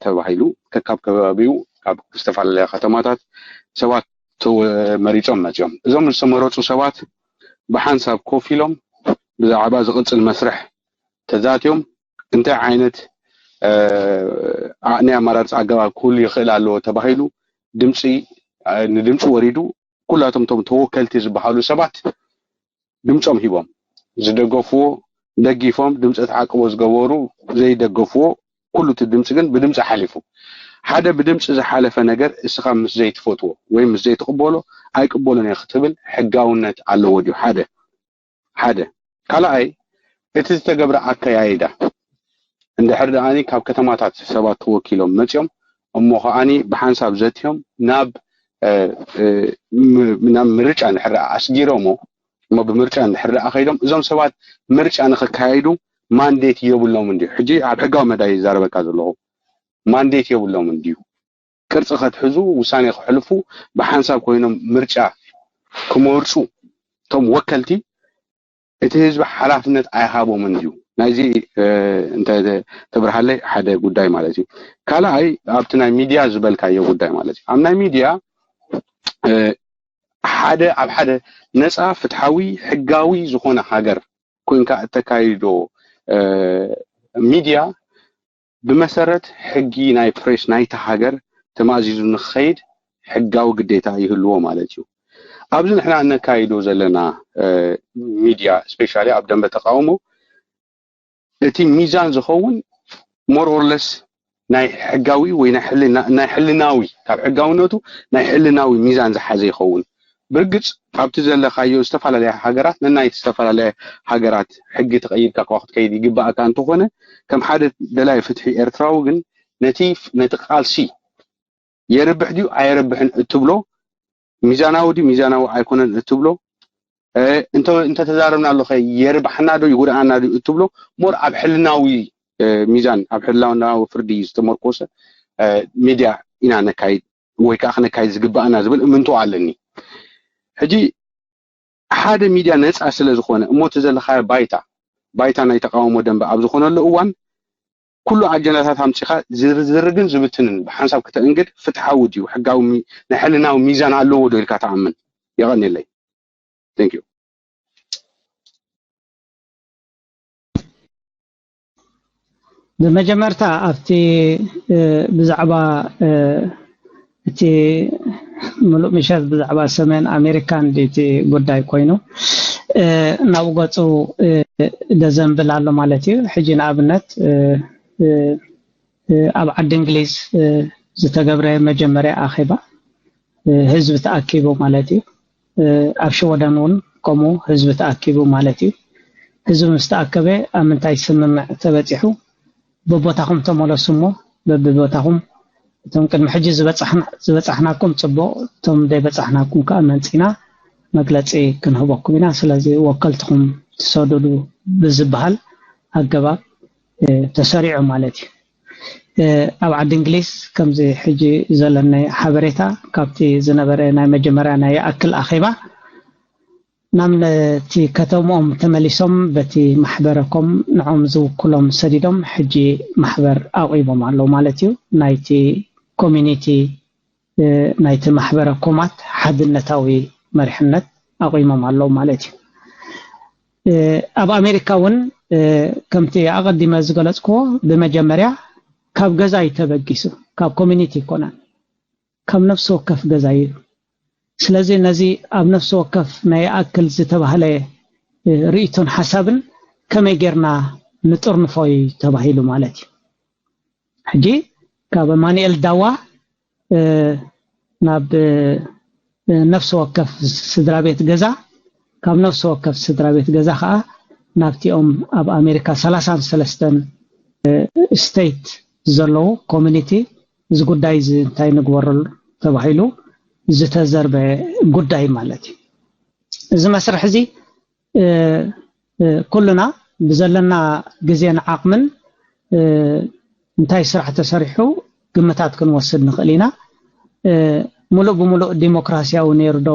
ተባሂሉ ከካብ ከባቢኡ ካብ ዝተፈላለያ ከተማታት ሰባት መሪጾም መጽኦም እዞም ዝተመረጹ ሰባት ብሓንሳብ ኮፍ ኢሎም ብዛዕባ ዝቕጽል መስርሕ ተዛትዮም እንታይ ዓይነት ናይ ኣመራርፃ ኣገባብ ክህሉ ይኽእል ኣለዎ ተባሂሉ ድምፂ ንድምፂ ወሪዱ ኩላቶም ቶም ተወከልቲ ዝበሃሉ ሰባት ድምፆም ሂቦም ዝደገፍዎ ደጊፎም ድምፂ ተዓቅቦ ዝገበሩ ዘይደገፍዎ ኩሉ እቲ ድምፂ ግን ብድምፂ ሓሊፉ ሓደ ብድምፂ ዝሓለፈ ነገር እስኻ ምስ ዘይትፈትዎ ወይ ምስ ዘይትቕበሎ ኣይቅበሉን እየ ክትብል ሕጋውነት ኣለዎ ድዩ ሓደ ሓደ ካልኣይ እቲ ዝተገብረ ኣከያይዳ እንድሕር ደኣኒ ካብ ከተማታት ሰባት ተወኪሎም መፅኦም እሞ ከዓኒ ብሓንሳብ ዘትዮም ናብ ናብ ምርጫ እንድሕር ደኣ ኣስጊሮሞ እሞ ብምርጫ እንድሕር ደኣ ከይዶም እዞም ሰባት ምርጫ ንኸካየዱ ማንዴት የብሎም እንድዩ ሕጂ ኣብ ሕጋዊ መዳይ ይዛረበካ ዘለኹ ማንዴት የብሎም እንድዩ ቅርፂ ከትሕዙ ውሳኔ ክሕልፉ ብሓንሳብ ኮይኖም ምርጫ ክመርፁ እቶም ወከልቲ እቲ ህዝቢ ሓላፍነት ኣይሃቦምን ድዩ ናይዚ ተብርሃለይ ሓደ ጉዳይ ማለት እዩ ካልኣይ ኣብቲ ናይ ሚድያ ዝበልካዮ ጉዳይ ማለት እዩ ኣብ ናይ ሚድያ ሓደ ኣብ ሓደ ነፃ ፍትሓዊ ሕጋዊ ዝኾነ ሃገር ኮንካ እተካይዶ ሚድያ ብመሰረት ሕጊ ናይ ፕሬስ ናይታ ሃገር ተማእዚዙ ንክኸይድ ሕጋዊ ግዴታ ይህልዎ ማለት እዩ። ኣብዚ ንሕና እነካይዶ ዘለና ሚድያ ስፔሻሊ ኣብ ደንበ ተቃውሞ እቲ ሚዛን ዝኸውን more or less ናይ ሕጋዊ ወይ ናይ ሕልናዊ ካብ ሕጋውነቱ ናይ ሕልናዊ ሚዛን ዝሓዘ ይኸውን። ብርግፅ ኣብቲ ዘለኻዮ ዝተፈላለያ ሃገራት ነናይቲ ዝተፈላለያ ሃገራት ሕጊ ተቐይድካ እኳ ክትከይድ ይግባእካ እንተኾነ ከም ሓደ ደላይ ፍትሒ ኤርትራዊ ግን ነቲ ነቲ ቃልሲ የርብሕ ድዩ ኣየርብሕን እትብሎ ሚዛናዊ ድዩ ሚዛናዊ ኣይኮነን እትብሎ እንተተዛረብናሉ ከ የርብሓና ዶ ይጉድኣና ድዩ እትብሎ more ኣብ ሕልናዊ ሚዛን ኣብ ሕልናዊ ፍርዲ ዝተመርኮሰ ሚድያ ኢና ነካይድ ወይ ከዓ ክነካይድ ዝግባኣና ዝብል እምንቶ ኣለኒ። ሕጂ ሓደ ሚድያ ነፃ ስለ ዝኾነ እሞ እቲ ዘለኻዮ ባይታ ባይታ ናይ ተቃውሞ ደንበ ኣብ ዝኾነሉ እዋን ኩሉ ኣጀንዳታት ኣምፂኻ ዝርዝርግን ዝብትንን ብሓንሳብ ክተእንግድ ፍትሓዊ ድዩ ሕጋዊ ናይ ሕልናዊ ሚዛን ኣለዎ ዶ ኢልካ ትኣምን? የቐንየለይ። Thank you። ብመጀመርታ ኣብቲ ብዛዕባ እቲ ምሉእ ምሸት ብዛዕባ ሰሜን ኣሜሪካን ድቲ ጉዳይ ኮይኑ ናብኡ ገፁ ደዘንብል ኣሎ ማለት እዩ። ሕጂ ንኣብነት ኣብ ዓዲ እንግሊዝ ዝተገብረ መጀመርያ ኣኼባ ህዝቢ ተኣኪቡ ማለት እዩ። ኣብ ሽወደን እውን ከምኡ ህዝቢ ተኣኪቡ ማለት እዩ። ህዝቢ ምስ ተኣከበ ኣብ ምንታይ ስምምዕ ተበፂሑ? በቦታኹም ተመለሱ እሞ በብቦታኹም እቶም ቅድሚ ሕጂ ዝበፃሕናኩም ፅቡቕ፣ እቶም ዘይበፃሕናኩም ከዓ መፂና መግለፂ ክንህበኩም ኢና። ስለዚ ወከልትኹም ትሰዱሉ ብዝበሃል ኣገባብ ተሰሪዑ ማለት እዩ። ኣብ ዓዲ እንግሊዝ ከምዚ ሕጂ ዘለኒ ሓበሬታ ካብቲ ዝነበረ ናይ መጀመርያ ናይ ይኣክል ኣኼባ ናብ ነቲ ከተምኦም ተመሊሶም በቲ ማሕበረ ኮም ንዖም ዝውክሎም ሰዲዶም ሕጂ ማሕበር ኣቑሞም ኣለዉ ማለት እዩ። ናይቲ ኮሚኒቲ ናይቲ ማሕበረ ኮማት ሓድነታዊ መሪሕነት ኣቑሞም ኣለዉ ማለት እዩ። ኣብ ኣሜሪካ እውን ከምቲ ኣቐዲመ ዝገለፅክዎ ብመጀመርያ ካብ ገዛ እዩ ተበጊሱ፣ ካብ ኮሚኒቲ ኣይኮነን፣ ካብ ነፍሲ ወከፍ ገዛ እዩ። ስለዚ ነዚ ኣብ ነፍሲ ወከፍ ናይ ይኣክል ዝተባህለ ርእይቶን ሓሳብን ከመይ ጌርና ንጥርንፎ እዩ ተባሂሉ ማለት እዩ። ሕጂ ካብ ኣማኑኤል ዳዋ ናብ ነፍሲ ወከፍ ስድራ ቤት ገዛ፣ ካብ ነፍሲ ወከፍ ስድራ ቤት ገዛ ከዓ ናብቲኦም ኣብ ኣሜሪካ ሰላሳን ሰለስተን ስቴት ዘለዉ ኮሚኒቲ እዚ ጉዳይ እዚ እንታይ ንግበረሉ ተባሂሉ ዝተዘርበ ጉዳይ ማለት እዩ። እዚ መስርሕ እዚ ኩልና ብዘለና ግዜን ዓቕምን እንታይ ስራሕ ተሰሪሑ ግምታት ክንወስድ ንኽእል ኢና። ሙሉእ ብሙሉእ ዲሞክራሲያዊ ነይሩ ዶ፣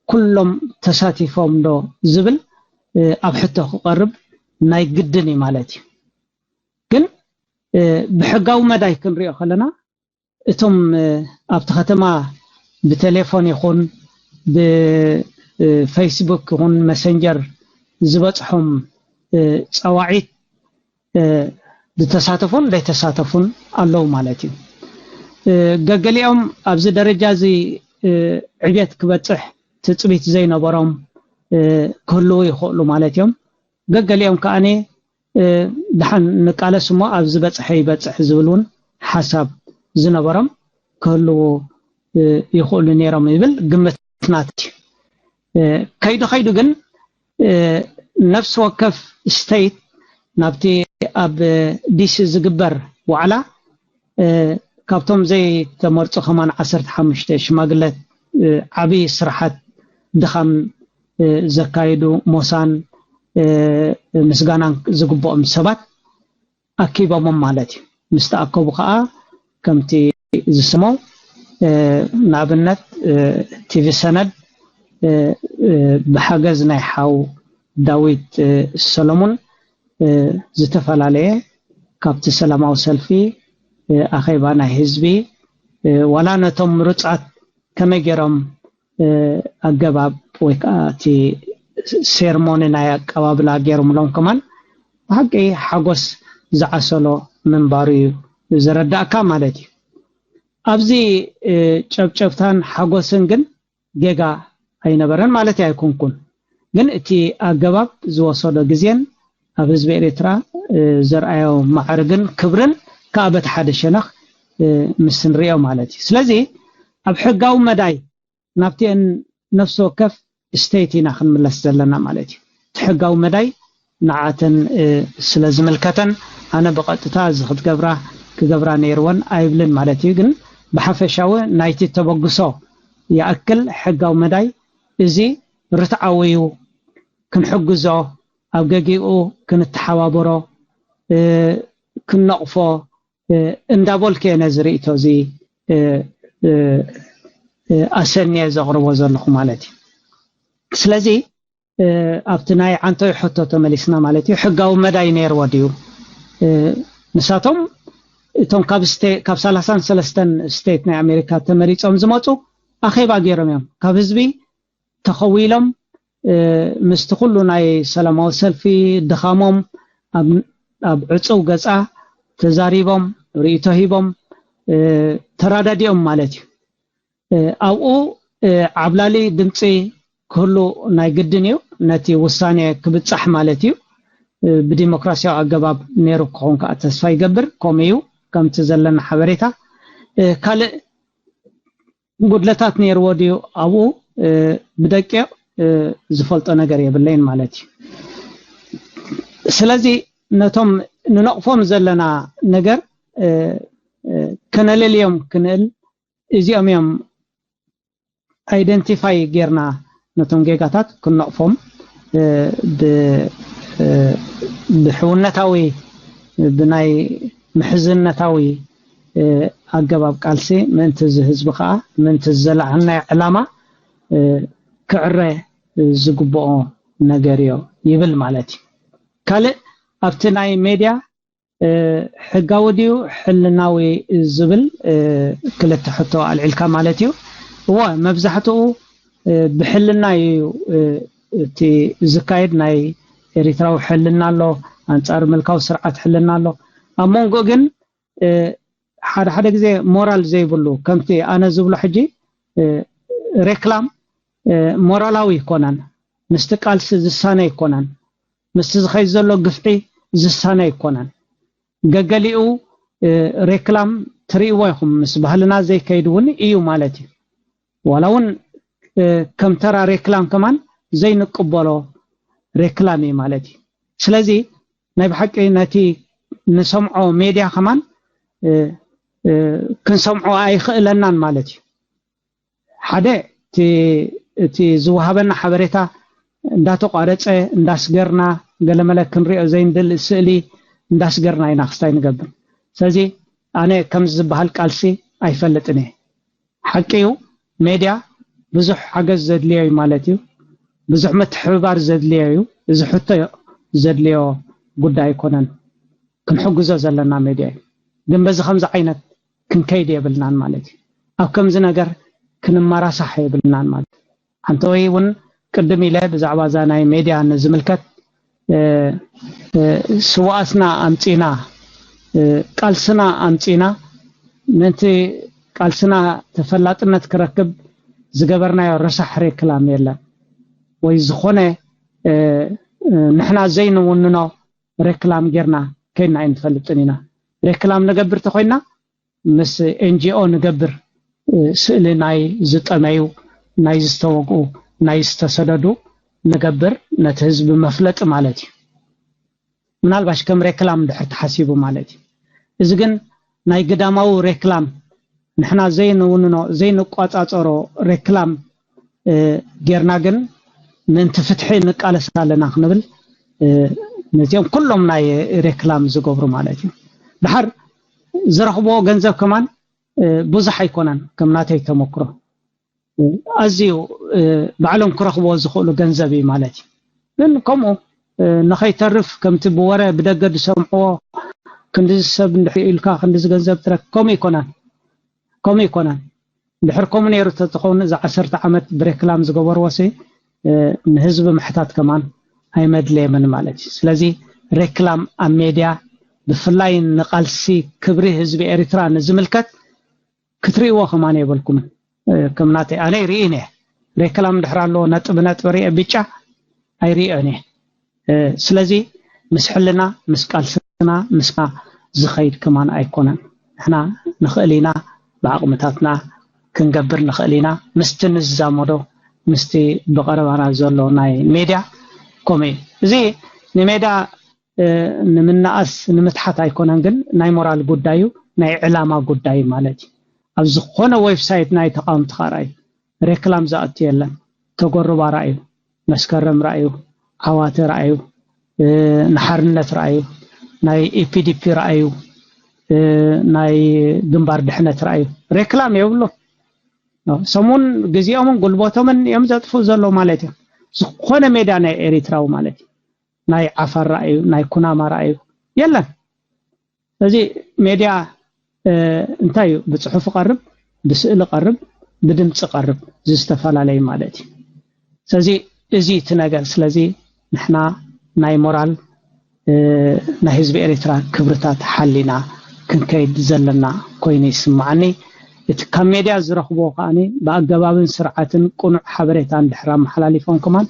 ኩሎም ተሳቲፎም ዶ ዝብል ኣብ ሕቶ ክቐርብ ናይ ግድን እዩ ማለት እዩ። ግን ብሕጋዊ መዳይ ክንሪኦ ከለና እቶም ኣብቲ ከተማ ብቴሌፎን ይኹን ብፌስቡክ ይኹን መሰንጀር ዝበፅሖም ፀዋዒት ዝተሳተፉን ዘይተሳተፉን ኣለዉ ማለት እዩ። ገገሊኦም ኣብዚ ደረጃ እዚ ዕብየት ክበፅሕ ትፅቢት ዘይነበሮም ክህልዉ ይኽእሉ ማለት እዮም። ገገሊኦም ከዓኒ ደሓን ንቃለስ እሞ ኣብ ዝበፅሐ ይበፅሕ ዝብል እውን ሓሳብ ዝነበሮም ክህልዉ ይኽእሉ ነይሮም ይብል ግምት ናት። ከይዱ ከይዱ ግን ነፍሲ ወከፍ ስቴት ናብቲ ኣብ ዲሲ ዝግበር ዋዕላ ካብቶም ዘይተመርፁ ከማን ዓሰርተ ሓሙሽተ ሽማግለት ዓብዪ ስራሓት ድኻም ዘካየዱ ሞሳን ምስጋናን ዝግብኦም ሰባት ኣኪቦሞም ማለት እዩ። ምስ ተኣከቡ ከዓ ከምቲ ዝስሞ ንኣብነት ቲቪ ሰነድ ብሓገዝ ናይ ሓው ዳዊት ሰሎሙን ዝተፈላለየ ካብቲ ሰላማዊ ሰልፊ ኣኼባ ናይ ህዝቢ ዋላ ነቶም ምሩፃት ከመይ ገይሮም ኣገባብ ወይ ከዓ እቲ ሴርሞኒ ናይ ኣቀባብላ ገይሮምሎም ከማን ብሓቂ ሓጎስ ዝዓሰሎ ምንባሩ እዩ ዝረዳእካ ማለት እዩ። ኣብዚ ጨብጨብታን ሓጎስን ግን ጌጋ ኣይነበረን ማለት ኣይኮንኩን። ግን እቲ ኣገባብ ዝወሰዶ ግዜን ኣብ ህዝቢ ኤርትራ ዘርኣዮ ማዕርግን ክብርን ከዓ በቲ ሓደ ሸነኽ ምስ ንሪኦ ማለት እዩ። ስለዚ ኣብ ሕጋዊ መዳይ ናብቲአን ነፍሲ ወከፍ ስቴት ኢና ክንምለስ ዘለና ማለት እዩ። እቲ ሕጋዊ መዳይ ንዓተን ስለ ዝምልከተን ኣነ ብቐጥታ እዚ ክትገብራ ክገብራ ነይርወን ኣይብልን ማለት እዩ። ግን ብሓፈሻዊ ናይቲ ተበግሶ ይኣክል ሕጋዊ መዳይ እዚ ርትዓዊ እዩ፣ ክንሕግዞ፣ ኣብ ገጊኡ ክንተሓባበሮ፣ ክንነቕፎ እንዳበልኩ እየ ነዚ ርእይቶ እዚ ኣሰንየ ዘቕርቦ ዘለኹ ማለት እዩ። ስለዚ ኣብቲ ናይ ዓንቶይ ሕቶ ተመሊስና ማለት እዩ፣ ሕጋዊ መዳይ ነይርዎ ድዩ? ንሳቶም እቶም ካብ ሰላሳን ሰለስተን ስቴት ናይ ኣሜሪካ ተመሪፆም ዝመፁ ኣኼባ ገይሮም እዮም። ካብ ህዝቢ ተኸዊሎም ምስቲ ኩሉ ናይ ሰላማዊ ሰልፊ ድኻሞም ኣብ ዕፁው ገፃ ተዛሪቦም ርእይቶ ሂቦም ተራዳዲኦም ማለት እዩ። ኣብኡ ዓብላሊ ድምፂ ክህሉ ናይ ግድን እዩ። ነቲ ውሳኔ ክብፃሕ ማለት እዩ። ብዲሞክራሲያዊ ኣገባብ ነይሩ ክኸውን ከዓ ተስፋ ይገብር። ከምኡ እዩ። ከምቲ ዘለና ሓበሬታ ካልእ ጉድለታት ነይርዎ ድዩ ኣብኡ ብደቂቕ ዝፈልጦ ነገር የብለይን ማለት እዩ። ስለዚ ነቶም ንነቕፎም ዘለና ነገር ከነለልዮም ክንእል እዚኦም እዮም ኣይደንቲፋይ ጌርና ነቶም ጌጋታት ክንነቕፎም ብሕውነታዊ ብናይ ምሕዝነታዊ ኣገባብ ቃልሲ ምእንቲ እዚ ህዝቢ ከዓ ምእንቲ ዝለዓልናዮ ዕላማ ክዕረ ዝግብኦ ነገር እዮ ይብል ማለት እዩ። ካልእ ኣብቲ ናይ ሜድያ ሕጋዊ ድዩ ሕልናዊ ዝብል ክልተ ሕቶ ኣልዒልካ ማለት እዩ። እወ መብዛሕትኡ ብሕልና እዩ እቲ ዝካየድ ናይ ኤሪትራዊ ሕልና ኣሎ፣ ኣንጻር ምልካዊ ስርዓት ሕልና ኣሎ። ኣብ መንጎ ግን ሓደ ሓደ ግዜ ሞራል ዘይብሉ ከምቲ ኣነ ዝብሎ ሕጂ ሬክላም ሞራላዊ ኣይኮነን፣ ምስቲ ቃልሲ ዝሳነ ኣይኮነን፣ ምስቲ ዝኸይድ ዘሎ ግፍዒ ዝሳነ ኣይኮነን። ገገሊኡ ሬክላም ትርእይዎ ኢኹም ምስ ባህልና ዘይከይድ እውን እዩ ማለት እዩ። ዋላ እውን ከም ተራ ሬክላም ከማን ዘይንቅበሎ ሬክላም እዩ ማለት እዩ። ስለዚ ናይ ብሓቂ ነቲ ንሰምዖ ሜድያ ከማን ክንሰምዖ ኣይኽእለናን ማለት እዩ። ሓደ እቲ ዝወሃበና ሓበሬታ እንዳተቋረፀ እንዳስገርና ገለመለ ክንሪኦ ዘይንድል ስእሊ እንዳስገርና ኢና ክስታይ ንገብር። ስለዚ ኣነ ከምዚ ዝበሃል ቃልሲ ኣይፈልጥን እየ። ሓቂ እዩ ሜድያ ብዙሕ ሓገዝ ዘድልዮ እዩ ማለት እዩ። ብዙሕ ምትሕብባር ዘድልዮ እዩ። እዚ ሕቶ ዘድልዮ ጉዳይ ኣይኮነን። ክንሕግዞ ዘለና ሜድያ እዩ። ግን በዚ ከምዚ ዓይነት ክንከይድ የብልናን ማለት እዩ። ኣብ ከምዚ ነገር ክንመራሳሕ የብልናን ማለት እዩ። ሓንቲ ወይ እውን ቅድም ኢለ ብዛዕባ እዛ ናይ ሜድያ ንዝምልከት ስዋኣትና ኣምፂና ቃልስና ኣምፂና ምእንቲ ቃልስና ተፈላጥነት ክረክብ ዝገበርናዮ ረሳሕ ሬክላም የለን ወይ ዝኾነ ንሕና ዘይንውንኖ ሬክላም ጌርና ከይድና ኣይንፈልጥን ኢና። ሬክላም ንገብር ተኮይና ምስ ኤንጂኦ ንገብር ስእሊ ናይ ዝጠመዩ ናይ ዝተወግኡ ናይ ዝተሰደዱ ንገብር ነቲ ህዝቢ መፍለጢ ማለት እዩ። ምናልባሽ ከም ሬክላም ድሕር ተሓሲቡ ማለት እዩ። እዚ ግን ናይ ግዳማዊ ሬክላም ንሕና ዘይንውንኖ ዘይንቋፃፀሮ ሬክላም ጌርና ግን ምእንቲ ፍትሒ ንቃለስ ኣለና ክንብል ነዚኦም ኩሎም ናይ ሬክላም ዝገብሩ ማለት እዩ። ድሓር ዝረኽብዎ ገንዘብ ከማን ብዙሕ ኣይኮነን። ከም ናተይ ተመክሮ ኣዝዩ ባዕሎም ክረኽብዎ ዝኽእሉ ገንዘብ እዩ ማለት እዩ። ግን ከምኡ ንኸይተርፍ ከምቲ ብወረ ብደገ ዝሰምዕዎ ክንዲ ሰብ እንድሕር ኢልካ ክንዲ ዝገንዘብ ትረክ ከምኡ ይኮነን ከምኡ ይኮነን። ድሕር ከምኡ ነይሩ ተትኸውን እዚ ዓሰርተ ዓመት ብሬክላም ዝገበርዎ ሲ ንህዝቢ ምሕታት ከማን ኣይመድለየምን ማለት እዩ። ስለዚ ሬክላም ኣብ ሜድያ ብፍላይ ንቃልሲ ክብሪ ህዝቢ ኤሪትራ ንዝምልከት ክትርእይዎ ከማን የብልኩምን። ከም ናተይ ኣነ ይርኢ እየ ሬክላም ድሕር ኣለዎ ነጥቢ ነጥቢ ርአ ብጫ ኣይርእዮን እየ። ስለዚ ምስ ሕልና ምስ ቃልስና ምስና ዝኸይድ ከማን ኣይኮነን። ንሕና ንኽእል ኢና ብዓቕምታትና ክንገብር ንኽእል ኢና ምስቲ ንዛመዶ ምስቲ ብቐረባና ዘሎ ናይ ሜድያ ኮሜ እዚ ንሜዳ ንምናኣስ ንምትሓት ኣይኮነን ግን ናይ ሞራል ጉዳዩ ናይ ዕላማ ጉዳይ ማለት እዩ። ኣብ ዝኾነ ዌብሳይት ናይ ተቃወምቲ ኻራ እዩ ሬክላም ዝኣቱ የለን። ተጎርባ ራእዩ መስከረም ራእዩ ዓዋተ ራእዩ ንሓርነት ራእዩ ናይ ኢፒዲፒ ራእዩ ናይ ግንባር ድሕነት ራእዩ ሬክላም የብሉ። ሰሙን ግዜኦምን ጉልበቶምን እዮም ዘጥፍኡ ዘለዉ ማለት እዩ። ዝኾነ ሜዳ ናይ ኤሪትራዊ ማለት እዩ ናይ ዓፋር ራእዩ ናይ ኩናማ ራእዩ የለን። እዚ ሜድያ እንታይ እዩ ብፅሑፍ ቀርብ ብስእሊ ቀርብ ብድምፂ ቀርብ እዚ ዝተፈላለዩ ማለት እዩ። ስለዚ እዚ እቲ ነገር ስለዚ ንሕና ናይ ሞራል ናይ ህዝቢ ኤሪትራ ክብርታት ሓሊና ክንከይድ ዘለና ኮይኑ ይስማዓኒ። እቲ ካብ ሜድያ ዝረኽቦ ከዓኒ ብኣገባብን ስርዓትን ቅኑዕ ሓበሬታ እንድሕር ኣመሓላሊፎም ከማን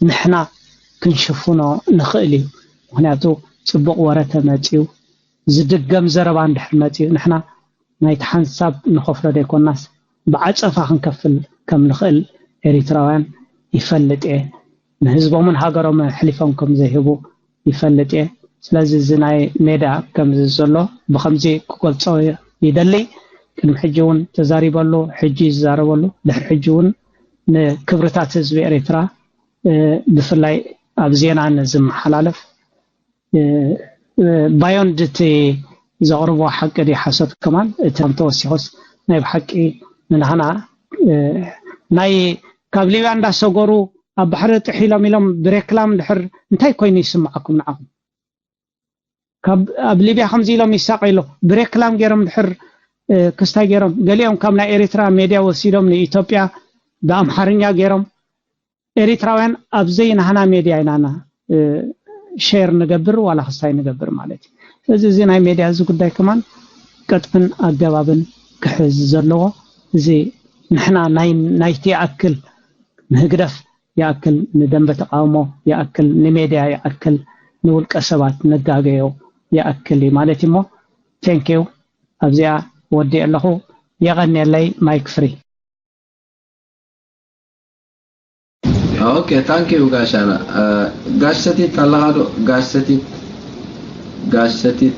ንሕና ክንሽፍኖ ንኽእል እዩ። ምክንያቱ ፅቡቕ ወረ ተመፅዩ ዝድገም ዘረባ እንድሕር መፅዩ፣ ንሕና ናይቲ ሓንሳብ ንኸፍሎ ዘይኮናስ ብዓፀፋ ክንከፍል ከም ንኽእል ኤሪትራውያን ይፈልጥ እየ። ንህዝቦምን ሃገሮምን ኣሕሊፎም ከም ዘይህቡ ይፈልጥ እየ። ስለዚ እዚ ናይ ሜዳ ከምዚ ዘሎ ብኸምዚ ክገልጾ ይደሊ። ቅድሚ ሕጂ እውን ተዛሪበሉ፣ ሕጂ ይዛረበሉ፣ ድሕሪ ሕጂ እውን ንክብርታት ህዝቢ ኤርትራ፣ እ፣ ብፍላይ ኣብ ዜና ንዝመሓላለፍ፣ እ፣ እ፣ ባዮንድ እቲ ዘቕርቦ ሓቂ ድዩ ሓሶት ከማን እቲ ከም ተወሲኾስ ናይ ብሓቂ ንናህና፣ እ፣ ናይ ካብ ሊብያ እንዳሰገሩ ኣብ ባሕሪ ጥሕ ኢሎም ኢሎም ብሬክላም ድሕር እንታይ ኮይኑ ይስምዓኩም ንዓኹም? ካብ ኣብ ሊብያ ከምዚ ኢሎም ይሳቀዩ ኣለዉ። ብሬክላም ገይሮም ድሕር፣ እ፣ ክስታይ ገይሮም ገሊኦም ካብ ናይ ኤሪትራ ሜድያ ወሲዶም ንኢትዮጵያ ብኣምሓርኛ ገይሮም ኤሪትራውያን ኣብ ዘይናህና ሜድያ ኢናና፣ እ፣ ሼር ንገብር ዋላ ክስታይ ንገብር ማለት እዩ። ስለዚ እዚ ናይ ሜድያ እዚ ጉዳይ ከማን ቅጥዕን ኣገባብን ክሕዝ ዘለዎ፣ እዚ ንሕና ናይ፣ ናይቲ ይኣክል ንህግደፍ ይኣክል ንደንበ ተቃውሞ ይኣክል ንሜድያ ይኣክል ንውልቀ ሰባት ነጋገዮ ይኣክል እዩ ማለት እዩ። እሞ ቴንኪው ኣብዚኣ ወዲእ ኣለኹ። የቐንየለይ። ማይክ ፍሪ። ኦኬ ታንኪዩ ጋሻና። እ፣ ጋሽ ሰቲት ኣለኻ ዶ? ጋሽ ሰቲት፣ ጋሽ ሰቲት፣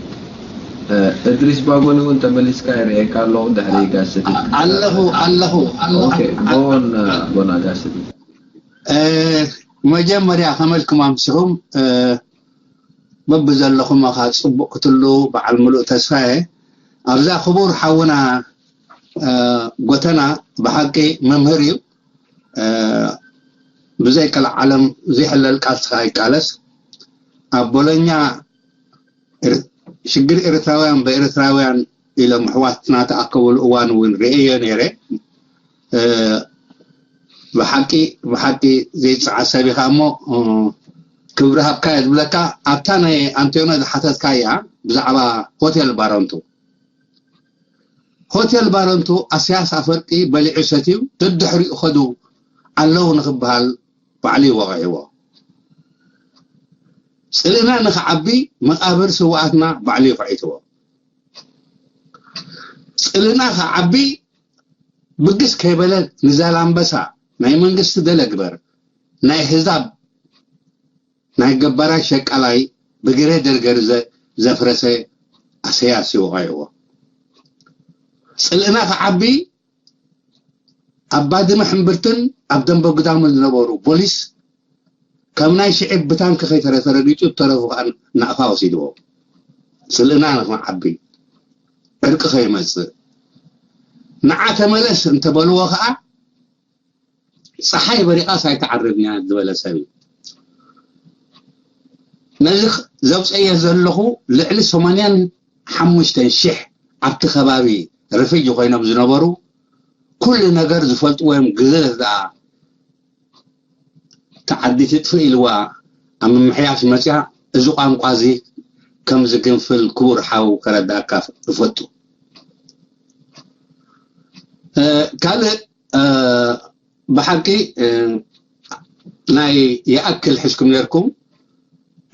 እ፣ እድሪስ ባጎኒ እውን ተመሊስካ ይርእየካ ኣለኹ ድሕሪ ጋሽ ሰቲት። ኣለኹ ኣለኹ ኣለኹ ኦኬ ጎን ጎና ጋሽ ሰቲት። እ፣ መጀመርያ ከመልኩም ኣምሲኹም፣ እ፣ በብዘለኹም ኣኻ ጽቡቕ ክትሉ በዓል ምሉእ ተስፋየ ኣብዛ ክቡር ሓውና፣ እ፣ ጎተና ብሓቂ መምህር እዩ። እ፣ ብዘይ ቀልዓለም ዘይሕለል ቃልስኻ ይቃለስ። ኣብ ቦሎኛ ኤር-፣ ሽግር ኤርትራውያን በኤርትራውያን ኢሎም ኣሕዋትና ተኣከብሉ እዋን እውን ርእየዮ ነይረ። እ፣ ብሓቂ ብሓቂ ዘይጸዓሰብ ኢኻ እሞ፣ እ፣ ክብሪ ሃብካ እየ ዝብለካ። ኣብታ ናይ ኣንቶኖ ዝሓተትካያ ብዛዕባ ሆቴል ባረንቱ፣ ሆቴል ባረንቱ ኣሰያስ ኣፈርቂ በሊዑ ሰትዩ ደድሕሪኡ ኸዱ ኣለዉ ንኽበሃል ባዕሉ እዩ ወቒዕዎ። ጽልእና ንኽዓቢ መቓብር ስውኣትና ባዕሉ እዩ ኹዒትዎ። ጽልእና ክዓቢ ብግስ ከይበለ ንዛላምበሳ ናይ መንግስቲ ደለግበር ናይ ህዛብ ናይ ገባራይ ሸቃላይ ብግሬደር ገርዘ ዘፍረሰ ኣሰያስ እዩ ወቒዕዎ። ጽልእና ክዓቢ ኣብ ባድመ ሕምብርትን ኣብ ደንበ ግዳምን ዝነበሩ ቦሊስ ከም ናይ ሽዒብ ብታንኪ ከይተረፈ ረጊጹ እተረፉ ከኣ ናቕፋ ወሲድዎ። ጽልእና ንኽዓቢ ዕርቂ ከይመጽእ ንዓ ተመለስ እንተበልዎ ከኣ ጸሓይ በሪቓስ ኣይትዓርብን እያ ዝበለ ሰብ እዩ። ነዚ ዘውፀየ ዘለኹ ልዕሊ ሰማንያን ሓሙሽተን ሽሕ ኣብቲ ከባቢ ርፍጅ ኮይኖም ዝነበሩ ኩሉ ነገር ዝፈልጥዎ እዮም። ግዘ ደኣ ተዓዲ ትጥፍእ ኢልዋ ኣብ ምምሕያሽ መፅያ እዚ ቋንቋ እዚ ከም ዝግንፍል ክቡር ሓው ከረዳእካ እፈቱ። ካልእ ብሓቂ ናይ ይኣክል ሒዝኩም ነርኩም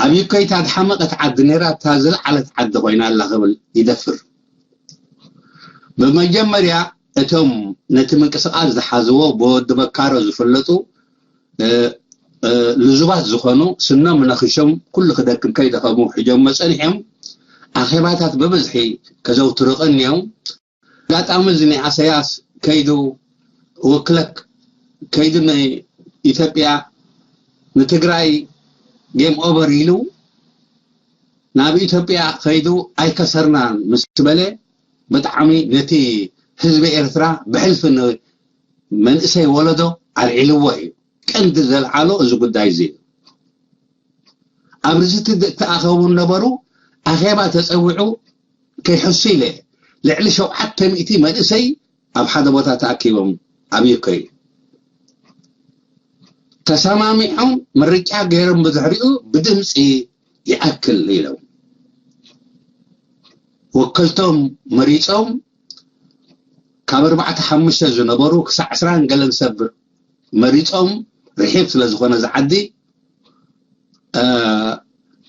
ኣብ ዩከይታ ዝሓመቐት ዓዲ ነይራ እታ ዝለዓለት ዓዲ ኮይና ኣላ ክብል ይደፍር። ብመጀመርያ እቶም ነቲ ምንቅስቃስ ዝሓዝዎ ብወዲ በካሮ ዝፍለጡ ልዙባት ዝኾኑ ስኖም ነኺሾም ኩሉ ክደክም ከይደኸሙ ሒጆሞ ጸኒሖም። ኣኼባታት ብብዝሒ ከዘውትሩ ቀንዮም። ኣጋጣሚ እዚ ናይ ኣሰያስ ከይዱ ውክለክ ከይዱ ንኢትዮጵያ ንትግራይ ጌም ኦቨር ኢሉ ናብ ኢትዮጵያ ከይዱ ኣይከሰርናን ምስ በለ ብጣዕሚ ነቲ ህዝቢ ኤርትራ ብሕልፊ ንመንእሰይ ወለዶ ኣልዒልዎ እዩ። ቀንዲ ዘልዓሎ እዚ ጉዳይ እዚ እዩ። ኣብ ርዝቲ ዝተኣኸቡ ነበሩ። ኣኼባ ተጸዊዑ ከይሕሱ ኢለ ልዕሊ ሸውዓተ ሚእቲ መንእሰይ ኣብ ሓደ ቦታ ተኣኪቦም ኣብ ዩከይ ተሰማሚዖም ምርጫ ገይሮም ብድሕሪኡ ብድምፂ ይኣክል ኢሎም ወከልቶም መሪፆም ካብ ኣርባዕተ ሓሙሽተ ዝነበሩ ክሳዕ ዕስራን ገለን ሰብ መሪፆም ርሒቕ ስለ ዝኾነ ዝዓዲ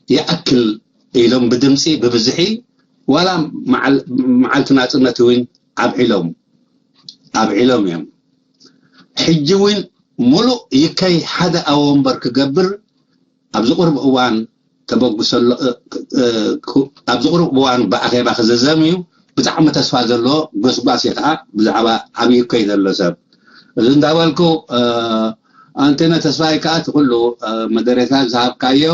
ይኣክል ኢሎም ብድምፂ ብብዝሒ ዋላ መዓልቲ ናፅነት እውን ኣብዒሎም ኣብዒሎም እዮም። ሕጂ እውን ሙሉእ ይከይ ሓደ ኣወንበር ክገብር ኣብዚ ቁርብ እዋን ተበግሶ ኣሎ። ኣብዚ ቁርብ እዋን ብኣኼባ ክዝዘም እዩ። ብጣዕሚ ተስፋ ዘለዎ ጎስጓስ እዩ ከዓ ብዛዕባ ኣብ ይከይ ዘሎ ሰብ። እዚ እንዳበልኩ ኣንቴነ ተስፋይ ከዓ እቲ ኩሉ መደረታ ዝሃብካዮ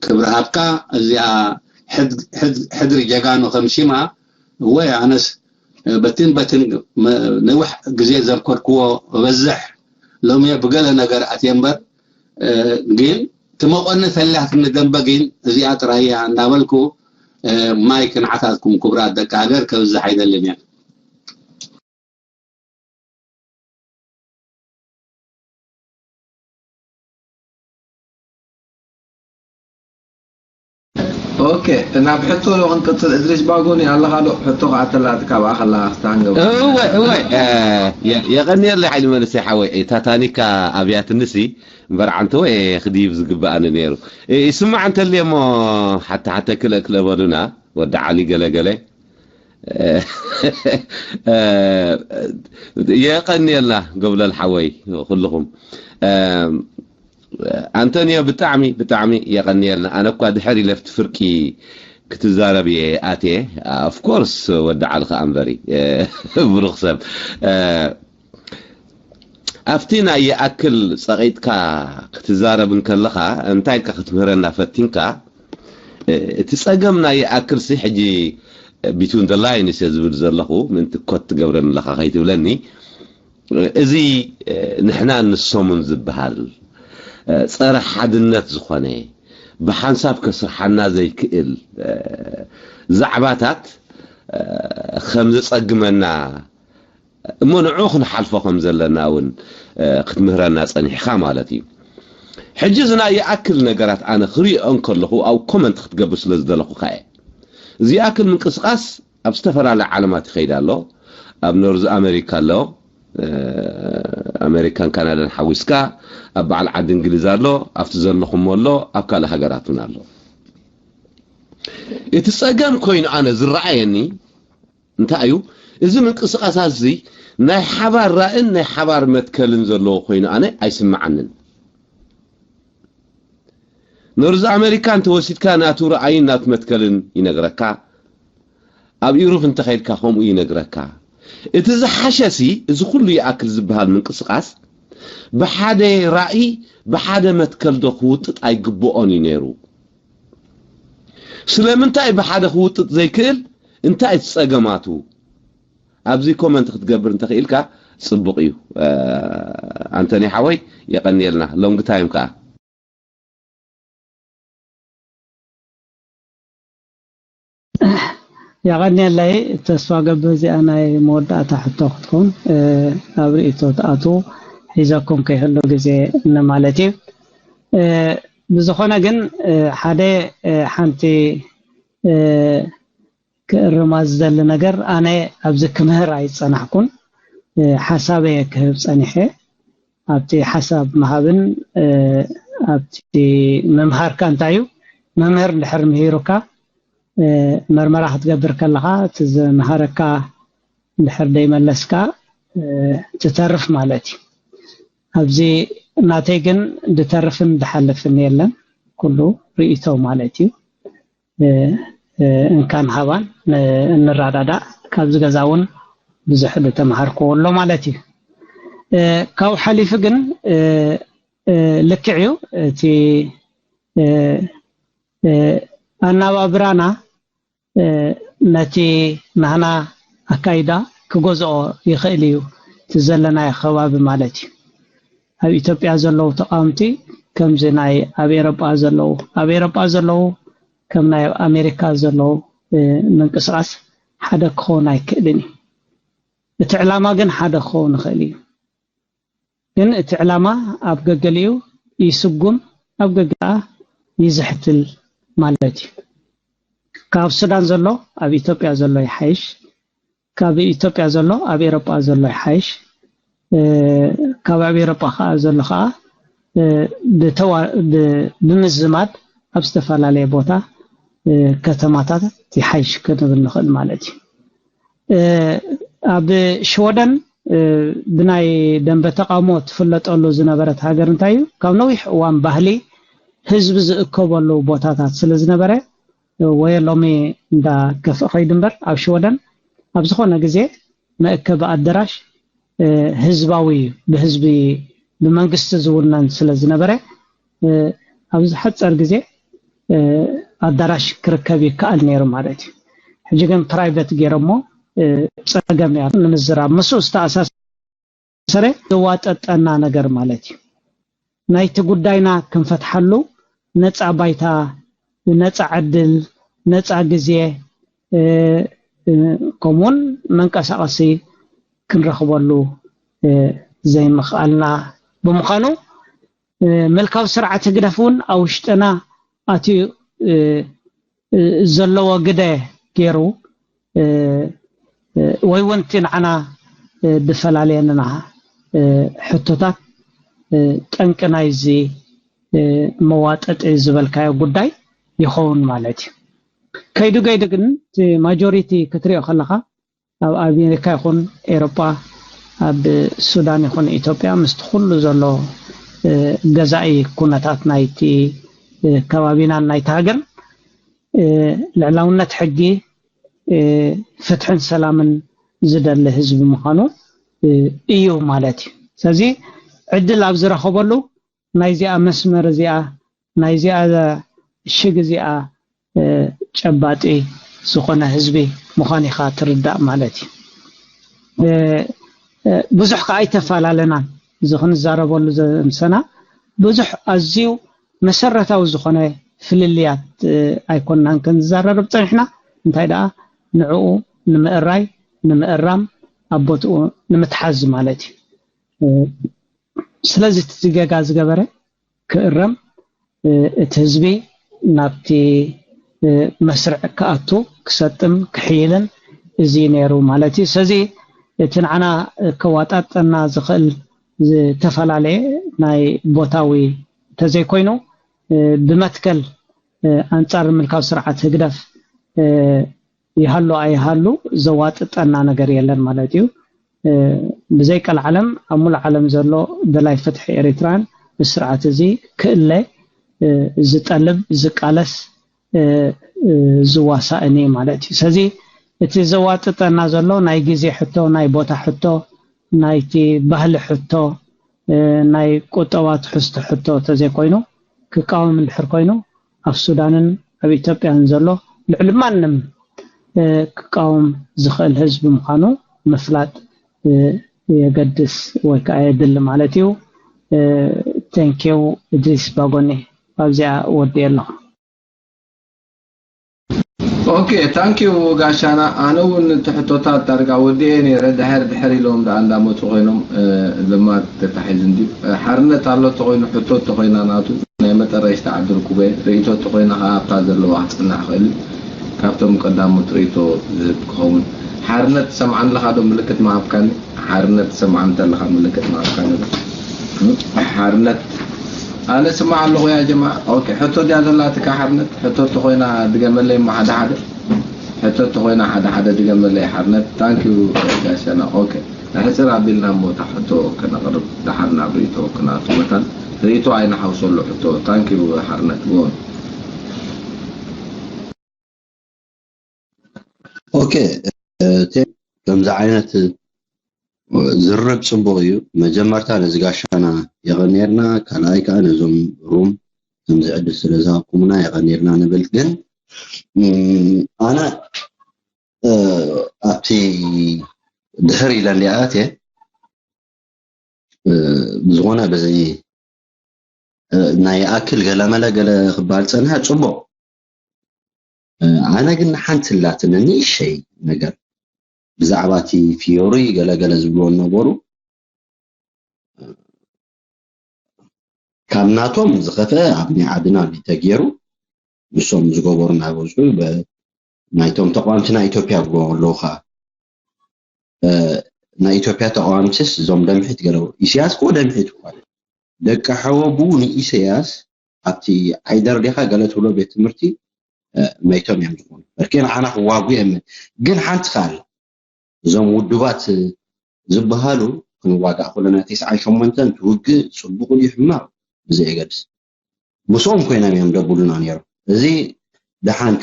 ክብሪ ሃብካ። እዚኣ ሕድሪ ጀጋኑ ከም ሽማ ወይ ኣነስ በትን በትን ነዊሕ ግዜ ዘምከርክዎ በዝሕ ሎሚ ብገለ ነገር ኣትየ እምበር ግን ትመቆኒ ፈላክ ንደንበ ግን እዚኣ ጥራያ እንዳበልኩ ማይ ክንዓታትኩም ክቡራት ደቂ ሃገር ከብዝሕ ኣይደልን እየ። ኦኬ፣ ናብ ሕቶ ዶ ክንቅጽል? እድሪስ ባጎኒ ኣለኻ ዶ? ሕቶ ከኣ ተላእቲ ካብኣ ከለኻ ክስተኣንገብ። እወ፣ እወ፣ እ፣ የ-፣ የቐንየለይ ሓይሊ መንእሰይ ሓወይ። እታ ታኒካ ኣብያትንሲ እምበር ዓንተወ ክድይብ ዝግብኣኒ ነይሩ። እ፣ ይስማዕ እንተልየ እሞ ሓተ ሓተ ክልእ ክልእ በሉና። ወዲ ዓሊ ገለ ገለ። እ፣ እ፣ የቐንየልና ጎብለል ሓወይ ኩልኹም። እ፣ ኣንቶንዮ ብጣዕሚ ብጣዕሚ የቐንየልና። ኣነ እኳ ድሕር ኢለ ኣብቲ ፍርቂ ክትዛረብ እየ ኣትየ። Of course ወዲ ዓል ከኣ እምበሪ ብሩኽ ሰብ። ኣብቲ ናይ ይኣክል ጸቒጥካ ክትዛረብ እንከለኻ እንታይ ኢልካ ክትምህረና ፈቲንካ? እቲ ጸገም ናይ ይኣክል ሲ ሕጂ between the lines እየ ዝብል ዘለኹ ምእንቲ ኮት ትገብረኒ ኣለኻ ከይትብለኒ። እዚ ንሕና ንሶምን ዝበሃል ጸረ ሓድነት ዝኾነ ብሓንሳብ ከስርሓና ዘይክእል ዛዕባታት ከም ዘጸግመና እሞ ንዑ ክንሓልፎ ከም ዘለና እውን ክትምህረና ጸኒሕኻ ማለት እዩ። ሕጂ እዚ ናይ ይኣክል ነገራት ኣነ ክሪኦ እንከለኹ ኣብ ኮመንት ክትገብር ስለ ዝደለኹ ከኣ እዚ ይኣክል ምንቅስቃስ ኣብ ዝተፈላለያ ዓለማት ይኸይድ ኣሎ። ኣብ ኖርዝ ኣሜሪካ ኣሎ፣ ኣሜሪካን ካናዳን ሓዊስካ ኣብ በዓል ዓዲ እንግሊዝ ኣሎ፣ ኣብቲ ዘለኹሞ ኣሎ፣ ኣብ ካልእ ሃገራት እውን ኣሎ። እቲ ጸገም ኮይኑ ኣነ ዝረኣየኒ እንታይ እዩ? እዚ ምንቅስቃሳት እዚ ናይ ሓባር ራእን ናይ ሓባር መትከልን ዘለዎ ኮይኑ ኣነ ኣይስምዓንን። ኖርዝ ኣሜሪካ እንተወሲድካ ናቱ ራእይን ናቱ መትከልን ይነግረካ። ኣብ ኢሮብ እንተኸይድካ ከምኡ ይነግረካ። እቲ ዝሓሸ ሲ እዚ ኩሉ ይኣክል ዝበሃል ምንቅስቃስ ብሓደ ራእይ ብሓደ መትከል ዶ ክውጥጥ ኣይግብኦን እዩ ነይሩ? ስለምንታይ ብሓደ ክውጥጥ ዘይክእል? እንታይ እቲ ጸገማቱ? ኣብዚ ኮመንት ክትገብር እንተኽኢልካ ጽቡቕ እዩ። ኣንቶኒ ሓወይ የቐንየልና። ሎንግ ታይም ከኣ። የቐንየለይ። ተስፋ ገብር እዚኣ ናይ መወዳእታ ሕቶ ክትከውን ኣብ ርእይቶ ትኣትዉ ሒዘኩም ከይህሉ ግዜ ንማለት እዩ። ብዝኾነ ግን ሓደ ሓንቲ ክእርማ ዝደሊ ነገር ኣነ ኣብዚ ክምህር ኣይጸናሕኩን ሓሳበየ ክህብ ጸኒሐ ኣብቲ ሓሳብ ምሃብን ኣብቲ ምምሃርካ እንታይ እዩ መምህር እንድሕር ምሂሩካ መርመራ ክትገብር ከለኻ እቲ ዝመሃረካ እንድሕር ደይመለስካ ትተርፍ ማለት እዩ። ኣብዚ ናተይ ግን ድተርፍን ድሓልፍን የለን፣ ኩሉ ርእይቶ ማለት እዩ። እንካን ሃባን እንረዳዳእ፣ ካብዚ ገዛ እውን ብዙሕ ድተምሃርክዎ ኣሎ ማለት እዩ። ካብኡ ሓሊፉ ግን ልክዕ እዩ እቲ ኣናባብራና ነቲ ናህና ኣካይዳ ክገዝኦ ይኽእል እዩ እቲ ዘለናዮ ከባቢ ማለት እዩ። ኣብ ኢትዮጵያ ዘለዉ ተቃወምቲ ከምዚ ናይ ኣብ ኤሮጳ ዘለዉ ኣብ ኤሮጳ ዘለዉ ከም ናይ ኣብ ኣሜሪካ ዘለዉ ምንቅስቃስ ሓደ ክኸውን ኣይክእልን እዩ። እቲ ዕላማ ግን ሓደ ክኸውን ይኽእል እዩ። ግን እቲ ዕላማ ኣብ ገገሊኡ ይስጉም ኣብ ገገኣ ይዝሕትል ማለት እዩ። ካብ ሱዳን ዘሎ ኣብ ኢትዮጵያ ዘሎ ይሓይሽ፣ ካብ ኢትዮጵያ ዘሎ ኣብ ኤሮጳ ዘሎ ይሓይሽ፣ ካብ ኣብ ኤሮጳ ከዓ ዘሎ ከዓ ብምዝማድ ኣብ ዝተፈላለየ ቦታ ከተማታት ይሓይሽ ክንብል ንኽእል ማለት እዩ። ኣብ ሽወደን ብናይ ደንበ ተቃውሞ ትፍለጠሉ ዝነበረት ሃገር እንታይ እዩ? ካብ ነዊሕ እዋን ባህሊ ህዝቢ ዝእከበሉ ቦታታት ስለ ዝነበረ ወየ ሎሚ እንዳ ከፍእ ኸይዱ እምበር ኣብ ሽወደን ኣብ ዝኾነ ግዜ መእከቢ ኣደራሽ ህዝባዊ እዩ፣ ብህዝቢ ብመንግስቲ ዝውነን ስለ ዝነበረ ኣብዚ ሓፀር ግዜ ኣዳራሽ ክርከብ ይከኣል ነይሩ ማለት እዩ። ሕጂ ግን ፕራይቨት ገይሮሞ ጸገም እያ ንምዝራብ ምስኡ ዝተኣሳሰረ ዘዋጠጠና ነገር ማለት እዩ። ናይቲ ጉዳይና ክንፈትሓሉ ነፃ ባይታ፣ ነፃ ዕድል፣ ነፃ ግዜ ከምኡውን መንቀሳቐሲ ክንረኽበሉ ዘይምኽኣልና ብምዃኑ ምልካዊ ስርዓት ህግደፍ እውን ኣብ ውሽጥና ኣትዩ ዘለዎ ግደ ገይሩ ወይ እውን እቲ ንዓና ዝፈላለየና ሕቶታት ጠንቂ ናይዚ መዋጠጢ ዝበልካዮ ጉዳይ ይኸውን ማለት እዩ። ከይዱ ገይዱ ግን እቲ ማጆሪቲ ክትሪኦ ከለኻ ኣብ ኣሜሪካ ይኹን ኤሮጳ ኣብ ሱዳን ይኹን ኢትዮጵያ ምስቲ ኩሉ ዘሎ ገዛኢ ኩነታት ናይቲ ከባቢናን ናይቲ ሃገር ልዕላውነት ሕጊ ፍትሕን ሰላምን ዝደሊ ህዝቢ ምዃኑ እዩ ማለት እዩ። ስለዚ ዕድል ኣብ ዝረኸበሉ ናይዚኣ መስመር እዚኣ ናይዚኣ ሽግ እዚኣ ጨባጢ ዝኾነ ህዝቢ ምዃን ኢኻ ትርዳእ ማለት እዩ። ብዙሕ ከዓ ኣይተፈላለናን። እዚ ክንዛረበሉ ዘምሰና ብዙሕ ኣዝዩ መሰረታዊ ዝኾነ ፍልልያት ኣይኮንናን ክንዛረብ ፀኒሕና። እንታይ ደኣ ንዕኡ ንምእራይ ንምእራም ኣብ ቦትኡ ንምትሓዝ ማለት እዩ። ስለዚ እቲ ጌጋ ዝገበረ ክእረም እቲ ህዝቢ ናብቲ መስርዕ ክኣቱ ክሰጥም ክሕይልን እዚ ነይሩ ማለት እዩ። ስለዚ እቲ ንዓና ከዋጣጠና ዝኽእል ዝተፈላለየ ናይ ቦታዊ እንተዘይኮይኑ ብመትከል ኣንጻር ምልካዊ ስርዓት ህግደፍ ይሃሉ ኣይሃሉ ዘዋጥጠና ነገር የለን ማለት እዩ። ብዘይ ቀልዓለም ኣብ ሙሉእ ዓለም ዘሎ ደላይ ፍትሒ ኤሪትራን ስርዓት እዚ ክእለ ዝጠልብ ዝቃለስ ዝዋሳእን እዩ ማለት እዩ። ስለዚ እቲ ዘዋጥጠና ዘሎ ናይ ግዜ ሕቶ፣ ናይ ቦታ ሕቶ፣ ናይቲ ባህሊ ሕቶ፣ ናይ ቁጠባ ትሕዝቶ ሕቶ ተዘይኮይኑ ክቃወም እንድሕር ኮይኑ ኣብ ሱዳንን ኣብ ኢትዮጵያን ዘሎ ልዕሊ ማንም ክቃወም ዝኽእል ህዝቢ ምዃኑ ምፍላጥ የገድስ ወይ ከዓ የድሊ ማለት እዩ። ቴንኪው እድሪስ ባጎኒ ኣብዚኣ ወዲየ ኣለኹ። ኦኬ ታንኪዩ ጋሻና። ኣነ እውን እቲ ሕቶታት ዳርጋ ወዲኤ ነይረ። ድሕር ድሕር ኢሎም ደኣ እንዳመፁ ኮይኖም ልማት ተታሒዙ እንዲ ሓርነት ኣሎ ተኮይኑ ሕቶ ተኮይና ናቱ ናይ መጠረሽታ ዓዲ ርኩበ ርእይቶ ተኮይና ከዓ ኣብታ ዘለዋ ክፅናሕ ክእል ካብቶም ቀዳሞት ርእይቶ ዝህብ ክኸውን። ሓርነት ትሰምዓኒ ኣለኻ ዶ? ምልክት ምሃብካኒ። ሓርነት ትሰምዓኒ እንተለኻ ምልክት ምሃብካኒ ዶ? ሓርነት ኣነ ስማዕ ኣለኹ ያ ጀማ። ኦኬ ሕቶ ድያ ዘላትካ ሓርነት? ሕቶ ተኮይና ድገመለይ እሞ ሓደ ሓደ ሕቶ ተኮይና ሓደ ሓደ ድገመለይ ሓርነት። ታንኪዩ ጋሻና። ኦኬ ሕፅር ኣቢልና እሞ እታ ሕቶ ከነቅርብ ደሓር ናብ ርእይቶ ክነኣቱ መታን ርእይቶ ኣይንሓውሰሉ ሕቶ። ታንኪዩ ሓርነት ጎን ኦኬ ቴ ከምዚ ዓይነት ዝርርብ ፅቡቅ እዩ። መጀመርታ ነዚ ጋሻና የቀንየልና፣ ካልኣይ ከዓ ነዞም ሩም ከምዚ ዕድል ስለ ዝሃብኩምና የቀንየልና ንብል። ግን ኣነ ኣብቲ ድሕር ኢለ እንዲኣ ኣትየ ብዝኾነ በዚ ናይ ኣክል ገለመለ ገለ ክበሃል ዝጸንሐ ጽቡቕ። ኣነ ግን ሓንቲ ኣላትኒ ንእሸይ ነገር ብዛዕባ እቲ ፊዮሪ ገለ ገለ ዝብልዎ ነበሩ። ካብ ናቶም ዝኸፍአ ኣብ ናይ ዓድና እንዲ ተገይሩ ንሶም ዝገበሩ እናበዝሑ ናይቶም ተቃወምቲ ናይ ኢትዮጵያ ክብልዎ ከለዉ ከዓ ናይ ኢትዮጵያ ተቃወምትስ እዞም ደምሒት ገለ ኢሳያስ እኮ ደምሒት እኮ ደቂ ሓወቡ ንኢሳያስ ኣብቲ ዓይደር ዲኻ ገለ ትብሎ ቤት ትምህርቲ መይቶም እዮም ዝኾኑ። እርኬ ንዓና ክዋጉ እዮም። ግን ሓንቲ ከኣለ እዞም ውድባት ዝበሃሉ ክንዋጋእ ከለና ተስዓን ሸሞንተን ትውግእ ጽቡቕ ድዩ ሕማቕ ብዘየገድስ ምስኦም ኮይኖም እዮም ደብሉና ነይሮም። እዚ ደሓን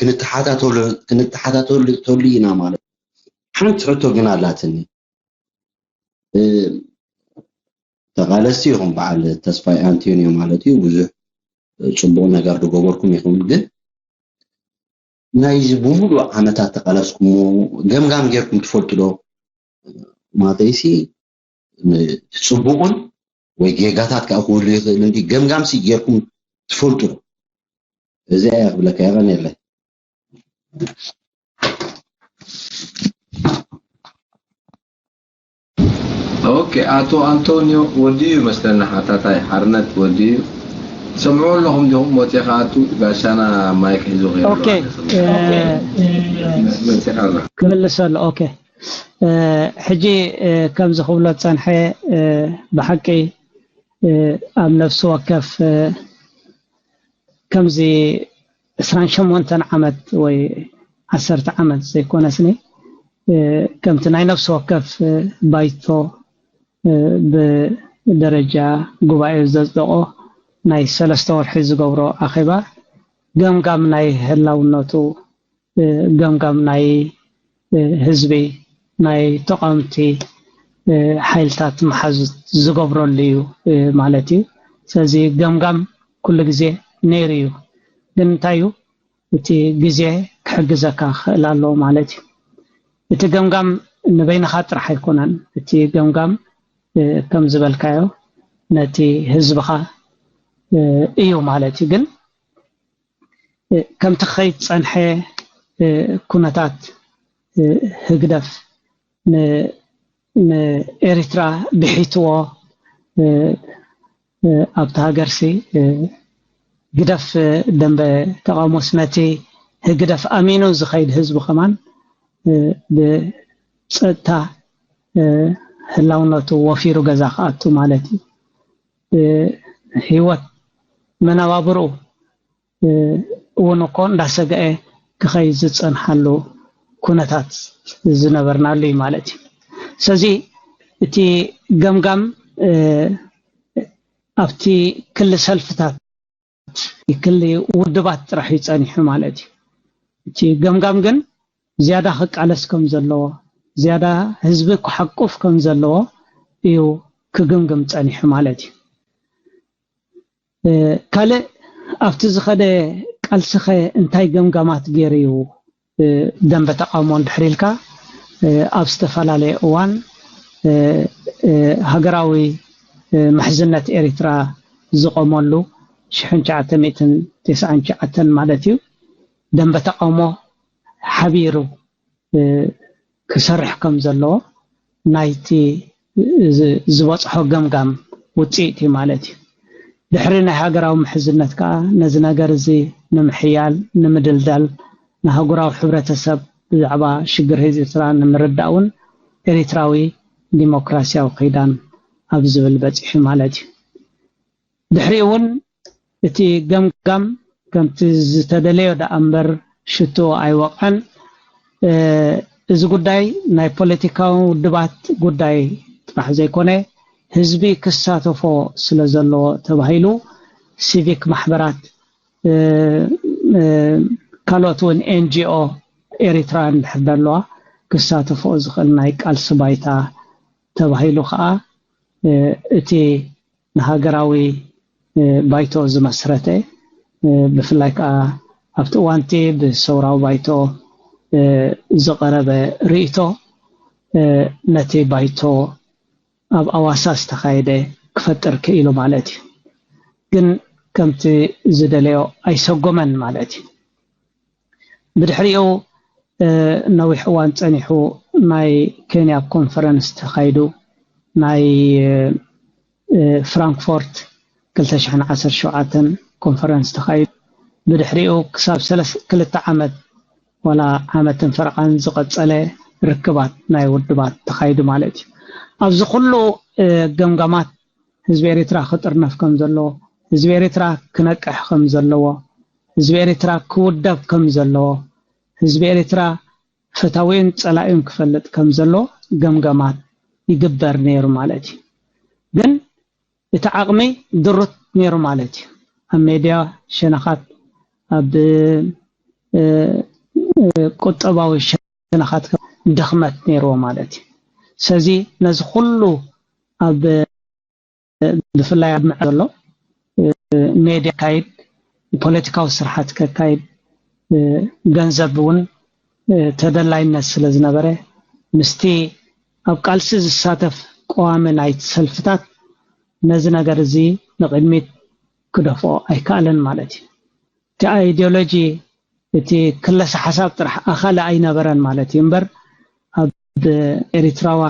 ክንተሓታተሉ ኢና ማለት። ሓንቲ ሕቶ ግን ኣላትኒ። ተቃለስቲ ኢኹም፣ በዓል ተስፋይ ኣንቶኒዮ ማለት እዩ። ብዙሕ ጽቡቕ ነገር ዝገበርኩም ኢኹም። ግን ናይዚ ብምሉእ ዓመታት ተቃለስኩሞ ገምጋም ጌርኩም ትፈልጡ ዶ? ማለተይሲ ጽቡቕን ወይ ጌጋታት ከዓ ክህሉ ይኽእል እንዲ ገምጋምሲ ጌርኩም ትፈልጡ ዶ? እዚ እያ ክብለካ። የቐንየለይ። ኦኬ፣ ኣቶ ኣንቶኒዮ ወዲኡ ይመስለኒ፣ ሓታታይ ሓርነት ወዲኡ። ሰምዑ ኣለኹም ዲኹም? ሞቴ ከኣቱ ጋሻና ማይክ ሒዙ ከይዱ ኦኬ፣ ማለት ነው። እ፣ መ-፣ መ-፣ መ-፣ መ-፣ ክምልሰሉ። ኦኬ፣ እ፣ ሕጂ፣ እ፣ ከምዚ ክብሎ ዝጸንሐ፣ እ፣ ብሓቂ፣ እ፣ ኣብ ነፍሲ ወከፍ፣ እ፣ ከምዚ ዕስራን ሸሞንተን ዓመት ወይ ዓሰርተ ዓመት ዘይኮነስኒ፣ እ፣ ከምቲ ናይ ነፍሲ ወከፍ፣ እ፣ ባይቶ፣ እ፣ ብደረጃ ጉባኤ ዘጽደቆ ናይ ሰለስተ ወርሒ ዝገብሮ ኣኼባ ገምጋም ናይ ህላውነቱ፣ እ፣ ገምጋም ናይ፣ እ፣ ህዝቢ፣ ናይ ተቃወምቲ፣ እ፣ ሓይልታት መሓዙት ዝገብረሉ እዩ፣ እ፣ ማለት እዩ። ስለዚ ገምጋም ኩሉ ግዜ ነይሩ እዩ። ግን እንታይ እዩ? እቲ ግዜ ክሕግዘካ ክኽእል ኣለዎ ማለት እዩ። እቲ ገምጋም ንበይንኻ ጥራሕ ኣይኮነን። እቲ ገምጋም፣ እ፣ ከም ዝበልካዮ ነቲ ህዝብኻ፣ እ፣ እዩ ማለት እዩ። ግን፣ እ፣ ከምቲ ክኸይድ ዝጸንሐ፣ እ፣ ኩነታት፣ እ፣ ህግደፍ ን-፣ ንኤሪትራ ብሒትዎ፣ እ፣ እ፣ ኣብቲ ሃገርሲ፣ እ፣ ግደፍ፣ እ፣ ደንበ ተቃውሞስ ነቲ ህግደፍ ኣሚኑ ዝኸይድ ህዝቢ ከማን፣ እ፣ ብጸጥታ፣ እ፣ ህላውነቱ ወፊሩ ገዛ ክኣቱ ማለት እዩ። እ፣ ህይወት መነባብርኡ፣ እ፣ እውን እኮ እንዳሰግአ ክኸይድ ዝጸንሓሉ ኩነታት ዝነበርናሉ እዩ ማለት እዩ። ስለዚ እቲ ገምጋም፣ እ፣ ኣብቲ ክሊ ሰልፍታት፣ ክሊ ውድባት ጥራሕ እዩ ጸኒሑ ማለት እዩ። እቲ ገምጋም ግን ዝያዳ ክቃለስ ከም ዘለዎ፣ ዝያዳ ህዝቢ ክሓቁፍ ከም ዘለዎ እዩ ክግምግም ጸኒሑ ማለት እዩ። እ፣ ካልእ ኣብቲ ዝኸደ ቃልስኸ እንታይ ገምጋማት ገይሩ እዩ? እ፣ ደንበ ተቃውሞ እንድሕር ኢልካ፣ እ፣ ኣብ ዝተፈላለየ እዋን፣ እ፣ እ፣ ሃገራዊ፣ እ፣ ምሕዝነት ኤሪትራ ዝቆመሉ ሽሕን ትሽዓተ ሚእትን ተስዓን ትሽዓተን ማለት እዩ፣ ደንበ ተቃውሞ ሓቢሩ፣ እ፣ ክሰርሕ ከም ዘለዎ ናይቲ ዝ-፣ ዝበጽሖ ገምጋም ውጽኢት እዩ ማለት እዩ። ድሕሪ ናይ ሃገራዊ ምሕዝነት ከኣ ነዚ ነገር እዚ ንምሕያል፣ ንምድልዳል፣ ንኣህጉራዊ ሕብረተሰብ ብዛዕባ ሽግር ህዝቢ ኤርትራ ንምርዳእ እውን ኤሪትራዊ ዲሞክራሲያዊ ኪዳን ኣብ ዝብል በጺሑ ማለት እዩ። ድሕሪኡ እውን እቲ ገምጋም ከምቲ ዝተደለዮ ደኣ እምበር ሽትኡ ኣይወቕዐን። እ፣ እዚ ጉዳይ ናይ ፖለቲካዊ ውድባት ጉዳይ ጥራሕ ዘይኮነ፣ ህዝቢ ክሳተፎ ስለ ዘለዎ ተባሂሉ፣ ሲቪክ ማሕበራት፣ እ፣ እ፣ ካልኦት እውን ኤን ጂ ኦ ኤሪትራ እንድሕር ደለዋ ክሳተፎ ዝኽእል ናይ ቃልሲ ባይታ ተባሂሉ ከኣ፣ እ፣ እቲ ንሃገራዊ፣ እ፣ ባይቶ ዝመስረተ፣ እ፣ ብፍላይ ከኣ ኣብቲ እዋንቲ ብሰውራዊ ባይቶ፣ እ፣ ዝቐረበ ርእይቶ፣ እ፣ ነቲ ባይቶ ኣብ ኣዋሳ ዝተኻየደ ክፈጥር ክኢሉ ማለት እዩ። ግን ከምቲ ዝደለዮ ኣይሰጎመን ማለት እዩ። ብድሕሪኡ፣ እ፣ ነዊሕ እዋን ጸኒሑ ናይ ኬንያ ኮንፈረንስ ተኻይዱ፣ ናይ፣ እ፣ እ፣ ፍራንክፎርት ክልተ ሽሕን ዓሰርተ ሸውዓተን ኮንፈረንስ ተኻይዱ። ብድሕሪኡ ክሳብ ሰለስ-፣ ክልተ ዓመት ዋላ ዓመትን ፈረቓን ዝቐጸለ ርክባት ናይ ውድባት ተኻይዱ ማለት እዩ። ኣብዚ ኩሉ፣ እ፣ ገምጋማት ህዝቢ ኤሪትራ ክጥርነፍ ከም ዘለዎ፣ ህዝቢ ኤሪትራ ክነቅሕ ከም ዘለዎ፣ ህዝቢ ኤርትራ ክውደብ ከም ዘለዎ፣ ህዝቢ ኤርትራ ፈታዊኡን ጸላኢኡን ክፈልጥ ከም ዘለዎ ገምገማት ይግበር ነይሩ ማለት እዩ። ግን እቲ ዓቕሚ ድሩት ነይሩ ማለት እዩ። ኣብ ሜድያ ሸነኻት፣ ኣብ ቁጠባዊ ሸነኻት ድኽመት ነይርዎ ማለት እዩ። ስለዚ ነዚ ኩሉ ኣብ ብፍላይ ኣብ ምዕራብ ዘሎ ሜድያ ካይድ፣ ፖለቲካዊ ስርሓት ከካይድ፣ ገንዘብ እውን ተደላይነት ስለ ዝነበረ፣ ምስቲ ኣብ ቃልሲ ዝሳተፍ ቀዋሚ ናይቲ ሰልፍታት ነዚ ነገር እዚ ንቕድሚት ክደፍኦ ኣይከኣለን ማለት እዩ። እቲ ኣይዲዮሎጂ፣ እቲ ክለሳ ሓሳብ ጥራሕ ኣኻሊ ኣይነበረን ማለት እዩ እምበር፣ ኣብ ኤሪትራዋ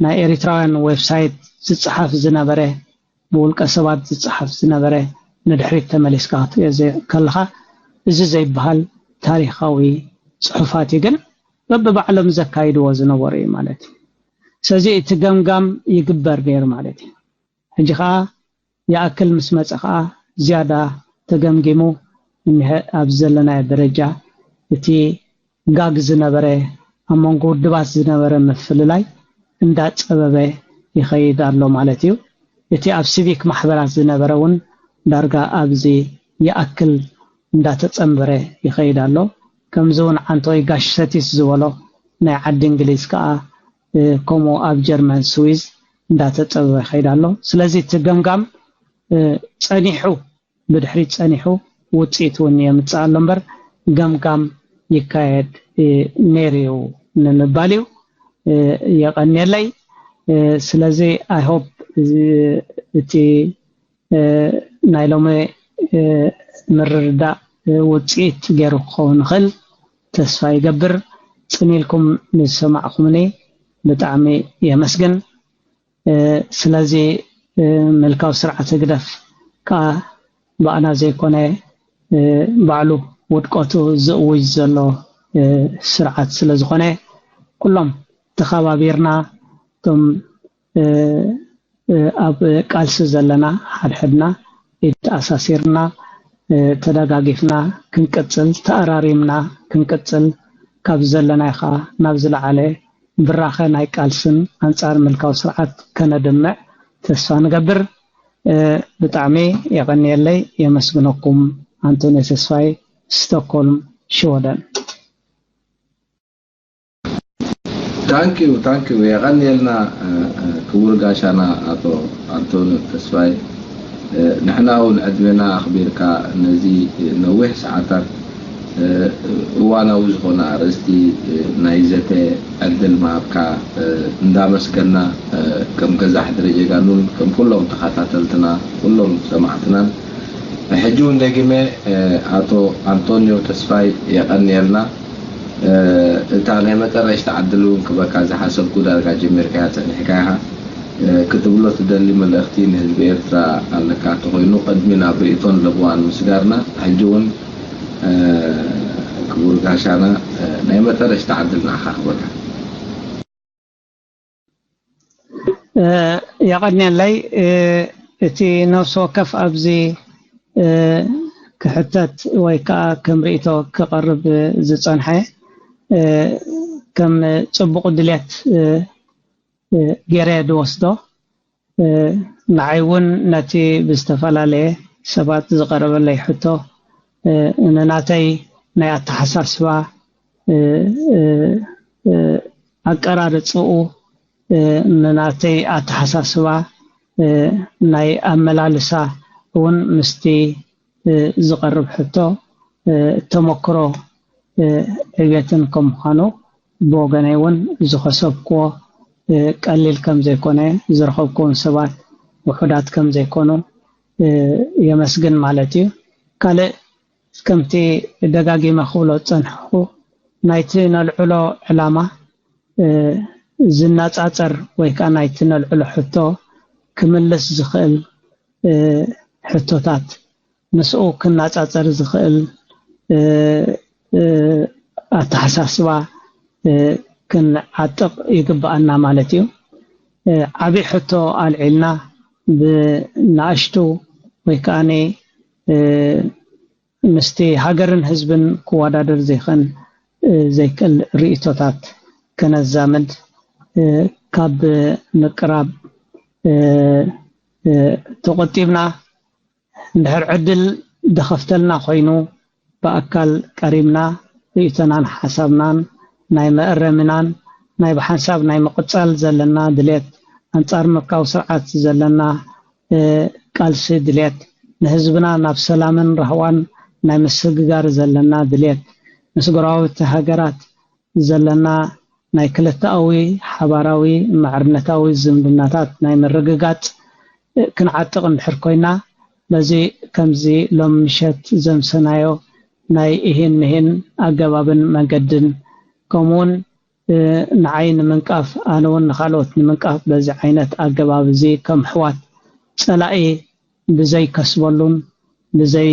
ናይ ኤሪትራውያን ዌብሳይት ዝጸሓፍ ዝነበረ፣ ብውልቀ ሰባት ዝጸሓፍ ዝነበረ፣ ንድሕሪት ተመሊስካ ክትሪኦ ከለኻ እዚ ዘይበሃል ታሪኻዊ ጽሑፋት እዩ። ግን በብባዕሎም ዘካይድዎ ዝነበሩ እዩ ማለት እዩ። ስለዚ እቲ ገምጋም ይግበር ነይሩ ማለት እዩ። ሕጂ ኸኣ ይኣክል ምስ መጸ ኸኣ ዝያዳ ተገምጊሙ እኒሀ። ኣብ ዘለናዮ ደረጃ እቲ ጋግ ዝነበረ፣ ኣብ መንጎ ውድባት ዝነበረ ምፍልላይ እንዳጸበበ ይኸይድ ኣሎ ማለት እዩ። እቲ ኣብ ሲቪክ ማሕበራት ዝነበረ እውን ዳርጋ ኣብዚ ይኣክል እንዳተጸንበረ ይኸይድ ኣሎ። ከምዚ እውን ዓንቶይ ጋሽ ሰቲስ ዝበሎ ናይ ዓዲ እንግሊዝ ከኣ ከምኡ ኣብ ጀርመን ስዊዝ እንዳተጸበበ ይኸይድ ኣሎ። ስለዚ እቲ ገምጋም ጸኒሑ፣ ብድሕሪት ጸኒሑ ውጽኢት እውን የምጽእ ኣሎ እምበር፣ ገምጋም ይካየድ ነይሩ እዩ ንምባል እዩ። የቐንየለይ። ስለዚ I hope እቲ ናይ ሎሚ ምርድዳእ ውጽኢት ገይሩ ክኸውን ይኽእል ተስፋ ይገብር። ጽን ኢልኩም ንዝሰማዕኹምኒ ብጣዕሚ የመስግን። ስለዚ ምልካዊ ስርዓት ህግደፍ ከኣ ብኣና ዘይኮነ ባዕሉ ውድቀቱ ዝእውጅ ዘሎ ስርዓት ስለ ዝኾነ፣ ኩሎም ተኸባቢርና፣ እቶም ኣብ ቃልሲ ዘለና ሓድሕድና ኢድ ተኣሳሲርና፣ ተደጋጊፍና ክንቅጽል፣ ተኣራሪምና ክንቅጽል፣ ካብ ዘለናዮ ኸኣ ናብ ዝለዓለ ብራኸ ናይ ቃልስን ኣንጻር ምልካዊ ስርዓት ከነድምዕ ተስፋ ንገብር። ብጣዕሚ የቐንየለይ፣ የመስግነኩም። ኣንቶንዮ ተስፋይ፣ ስቶክሆልም፣ ሽወደን። ታንኪዩ ታንኪዩ፣ የቐንየልና ክቡር ጋሻና ኣቶ ኣንቶንዮ ተስፋይ። ንሕና እውን ዕድሜና ኣኽቢርካ ነዚ ነዊሕ ሰዓታት እዋናዊ ዝኾነ ኣርእስቲ ናይ ዘተ ዕድል ምሃብካ እንዳመስገና፣ ከም ገዛ ሕድሪ ጀጋኑን ከም ኩሎም ተኸታተልትና ኩሎም ሰማዕትናን ሕጂ እውን ደጊመ ኣቶ ኣንቶንዮ ተስፋይ የቐንየልና። እታ ናይ መጠረሽታ ዕድል እውን ክበካ ዝሓሰብኩ ዳርጋ ጀሚርካያ ጸኒሕካ ኢኻ። ክትብሎ ትደሊ መልእኽቲ ንህዝቢ ኤርትራ ኣለካ እንተኾይኑ፣ ቅድሚ ናብ ርእይቶን ለበዋን ምስጋርና፣ ሕጂ እውን ክቡር ጋሻና ናይ መጠረሽታ ዕድል ንዓኻ ክበካ። የቐንየለይ። እቲ ነፍሲ ወከፍ ኣብዚ ክሕተት ወይ ከዓ ከም ርእይቶ ክቐርብ ዝጸንሐ ከም ጽቡቕ ድሌት ገይረ ዝወስዶ። ንዓይ እውን ነቲ ብዝተፈላለየ ሰባት ዝቐረበለይ ሕቶ ንናተይ ናይ ኣተሓሳስባ ኣቀራርጽኡ፣ ንናተይ ኣተሓሳስባ ናይ ኣመላልሳ እውን ምስቲ ዝቐርብ ሕቶ ተመክሮ ዕብየትን ከም ምዃኑ፣ ብወገነይ እውን ዝኸሰብክዎ ቀሊል ከም ዘይኮነ፣ ዝረኸብክዎም ሰባት ውሑዳት ከም ዘይኮኑ የመስግን ማለት እዩ። ካልእ ከምቲ ደጋጊመ ክብሎ ዝጸንሐኹ፣ ናይቲ ነልዕሎ ዕላማ ዝነጻጸር ወይ ከዓ ናይቲ ነልዕሎ ሕቶ ክምልስ ዝኽእል ሕቶታት፣ ምስኡ ክነጻጸር ዝኽእል ኣተሓሳስባ ክንዓጥቕ ይግብኣና ማለት እዩ። ዓብዪ ሕቶ ኣልዒልና ብናእሽቱ ወይ ከዓ ምስቲ ሃገርን ህዝብን ክወዳደር ዘይኽን ዘይክእል ርእይቶታት ከነዛምድ ካብ ምቅራብ ተቆጢብና፣ እንድሕር ዕድል ደኸፍተልና ኮይኑ ብኣካል ቀሪብና ርእይቶናን ሓሳብናን ናይ መእረምናን ናይ ብሓንሳብ ናይ ምቕጻል ዘለና ድሌት፣ ኣንጻር ምልካዊ ስርዓት ዘለና ቃልሲ ድሌት፣ ንህዝብና ናብ ሰላምን ራህዋን ናይ ምስግጋር ዘለና ድሌት፣ ምስ ጎረባብቲ ሃገራት ዘለና ናይ ክልተኣዊ ሓባራዊ ማዕርነታዊ ዝምድናታት ናይ ምርግጋጽ ክንዓጥቕ እንድሕር ኮይና፣ በዚ ከምዚ ሎም ምሸት ዘምሰናዮ ናይ እሂን ምሂን ኣገባብን መንገድን፣ ከምኡውን ንዓይ ንምንቃፍ ኣነ እውን ንኻልኦት ንምንቃፍ በዚ ዓይነት ኣገባብ እዚ ከም ኣሕዋት ጸላኢ ብዘይከስበሉን ብዘይ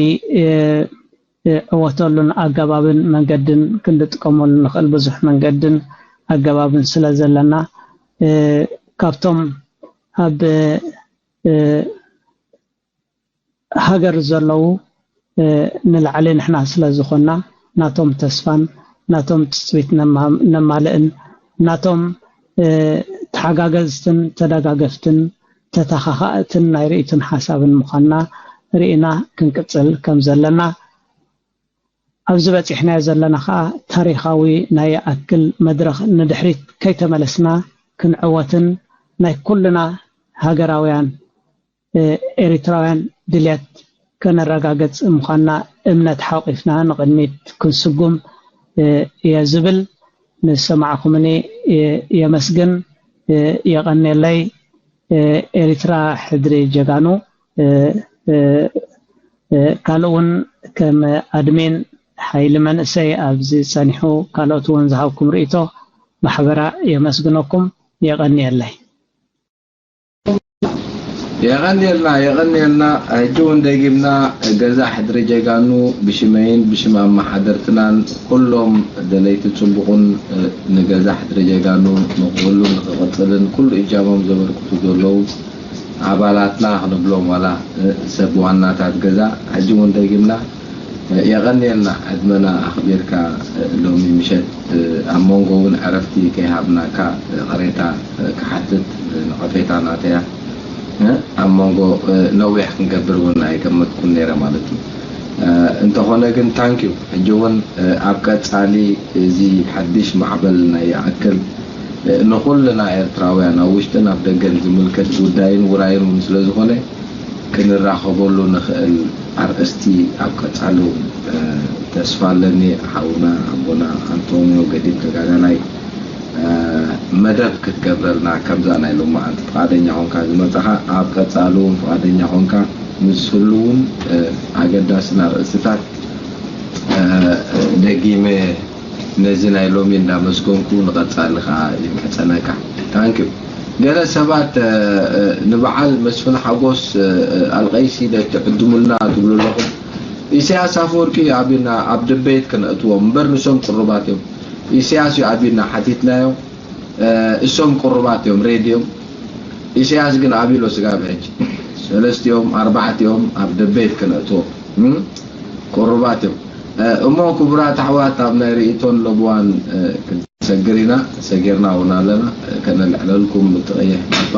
ዕወተሉን ኣገባብን መንገድን ክንጥቀመሉ ንኽእል ብዙሕ መንገድን ኣገባብን ስለ ዘለና፣ ካብቶም ኣብ ሃገር ዘለዉ ንላዕሊ ንሕና ስለ ዝኾንና፣ ናቶም ተስፋን ናቶም ትጽቢት ነማልእን ናቶም ተሓጋገዝትን ተደጋገፍትን ተተኻኻእትን ናይ ርእይቶን ሓሳብን ምዃንና ርኢና ክንቅጽል ከም ዘለና፣ ኣብዚ በጺሕናዮ ዘለና ኸኣ ታሪኻዊ ናይ ይኣክል መድረኽ ንድሕሪት ከይተመለስና ክንዕወትን ናይ ኩልና ሃገራውያን ኤሪትራውያን ድልየት ከነረጋግጽ ምዃንና እምነት ሓቂፍና ንቕድሚት ክንስጉም እየ ዝብል። ንዝሰማዕኩምኒ የመስግን። የቐንየለይ። ኤሪትራ ሕድሪ ጀጋኑ። ካልእ እውን ከም ኣድሚን ሓይሊ መንእሰይ ኣብዚ ጸኒሑ ካልኦት እውን ዝሃብኩም ርእይቶ ማሕበራ የመስግነኩም። የቐንየለይ። የቐንየልና የቐንየልና። ሕጂ እውን ደጊምና ገዛ ሕድሪ ጀጋኑ ብሽመይን ብሽም ኣመሓደርትናን ኩሎም ደለይቲ ጽቡቕን ንገዛ ሕድሪ ጀጋኑ ንክህሉ ንክቕጽልን ኩሉ እጃሞም ዘበርክቱ ዘለዉ ኣባላትና ክንብሎም ዋላ ሰብ ዋናታት ገዛ ሕጂ እውን ደጊምና የቐንየልና ዕድመና ኣኽቢርካ ሎሚ ምሸት ኣብ መንጎ እውን ዕረፍቲ ከይሃብናካ ቅሬታ ክሓትት ነቐፌታ ናተያ ኣብ መንጎ ነዊሕ ክንገብር እውን ኣይገመትኩን ነይረ ማለት እዩ። እንተኾነ ግን ታንኪዩ ሕጂ እውን ኣብ ቀጻሊ እዚ ሓድሽ ማዕበል ናይ ይኣክል ንኹልና ኤርትራውያን ኣብ ውሽጥን ኣብ ደገን ዝምልከት ጉዳይን ውራይን እውን ስለ ዝኾነ ክንራኸበሉ ንኽእል ኣርእስቲ ኣብ ቀጻሊ እውን ተስፋ ኣለኒ። ሓውና ኣቦና ኣንቶንዮ ገዲም ተጋዳላይ መደብ ክትገብረልና ከምዛ ናይ ሎማዓንቲ ፍቓደኛ ኾንካ ዝመጻኻ ኣብ ቀጻሊ እውን ፍቓደኛ ኾንካ ምስ ህልውን ኣገዳስን ኣርእስትታት ደጊመ ነዚ ናይ ሎሚ እንዳመስገንኩ ንቐጻሊ ከዓ ይምሕጸነካ። ታንኪዩ። ገለ ሰባት ንበዓል መስፍን ሓጎስ ኣልቀይሲ ዶ ትዕድሙልና ትብሉ ኣለኹም። ኢሳያስ ኣፈወርቂ ኣብዩና ኣብ ድበይት ክነእትዎም እምበር ንሶም ቅሩባት እዮም። ኢሳያስ እዩ ኣብዩና ሓቲትናዮ። እሶም ቅሩባት እዮም ሬድዮም። ኢሳያስ ግን ኣብሎ ስጋብ ሕጂ ሰለስቲኦም ኣርባዕቲኦም ኣብ ድበይት ክነእትዎም ቅሩባት እዮም። እሞ ክቡራት ኣሕዋት ኣብ ናይ ርእይቶን ለብዋን ክንሰግር ኢና፣ ሰጊርና እውን ኣለና። ከነልዕለልኩም ብትቐይሕ ባባ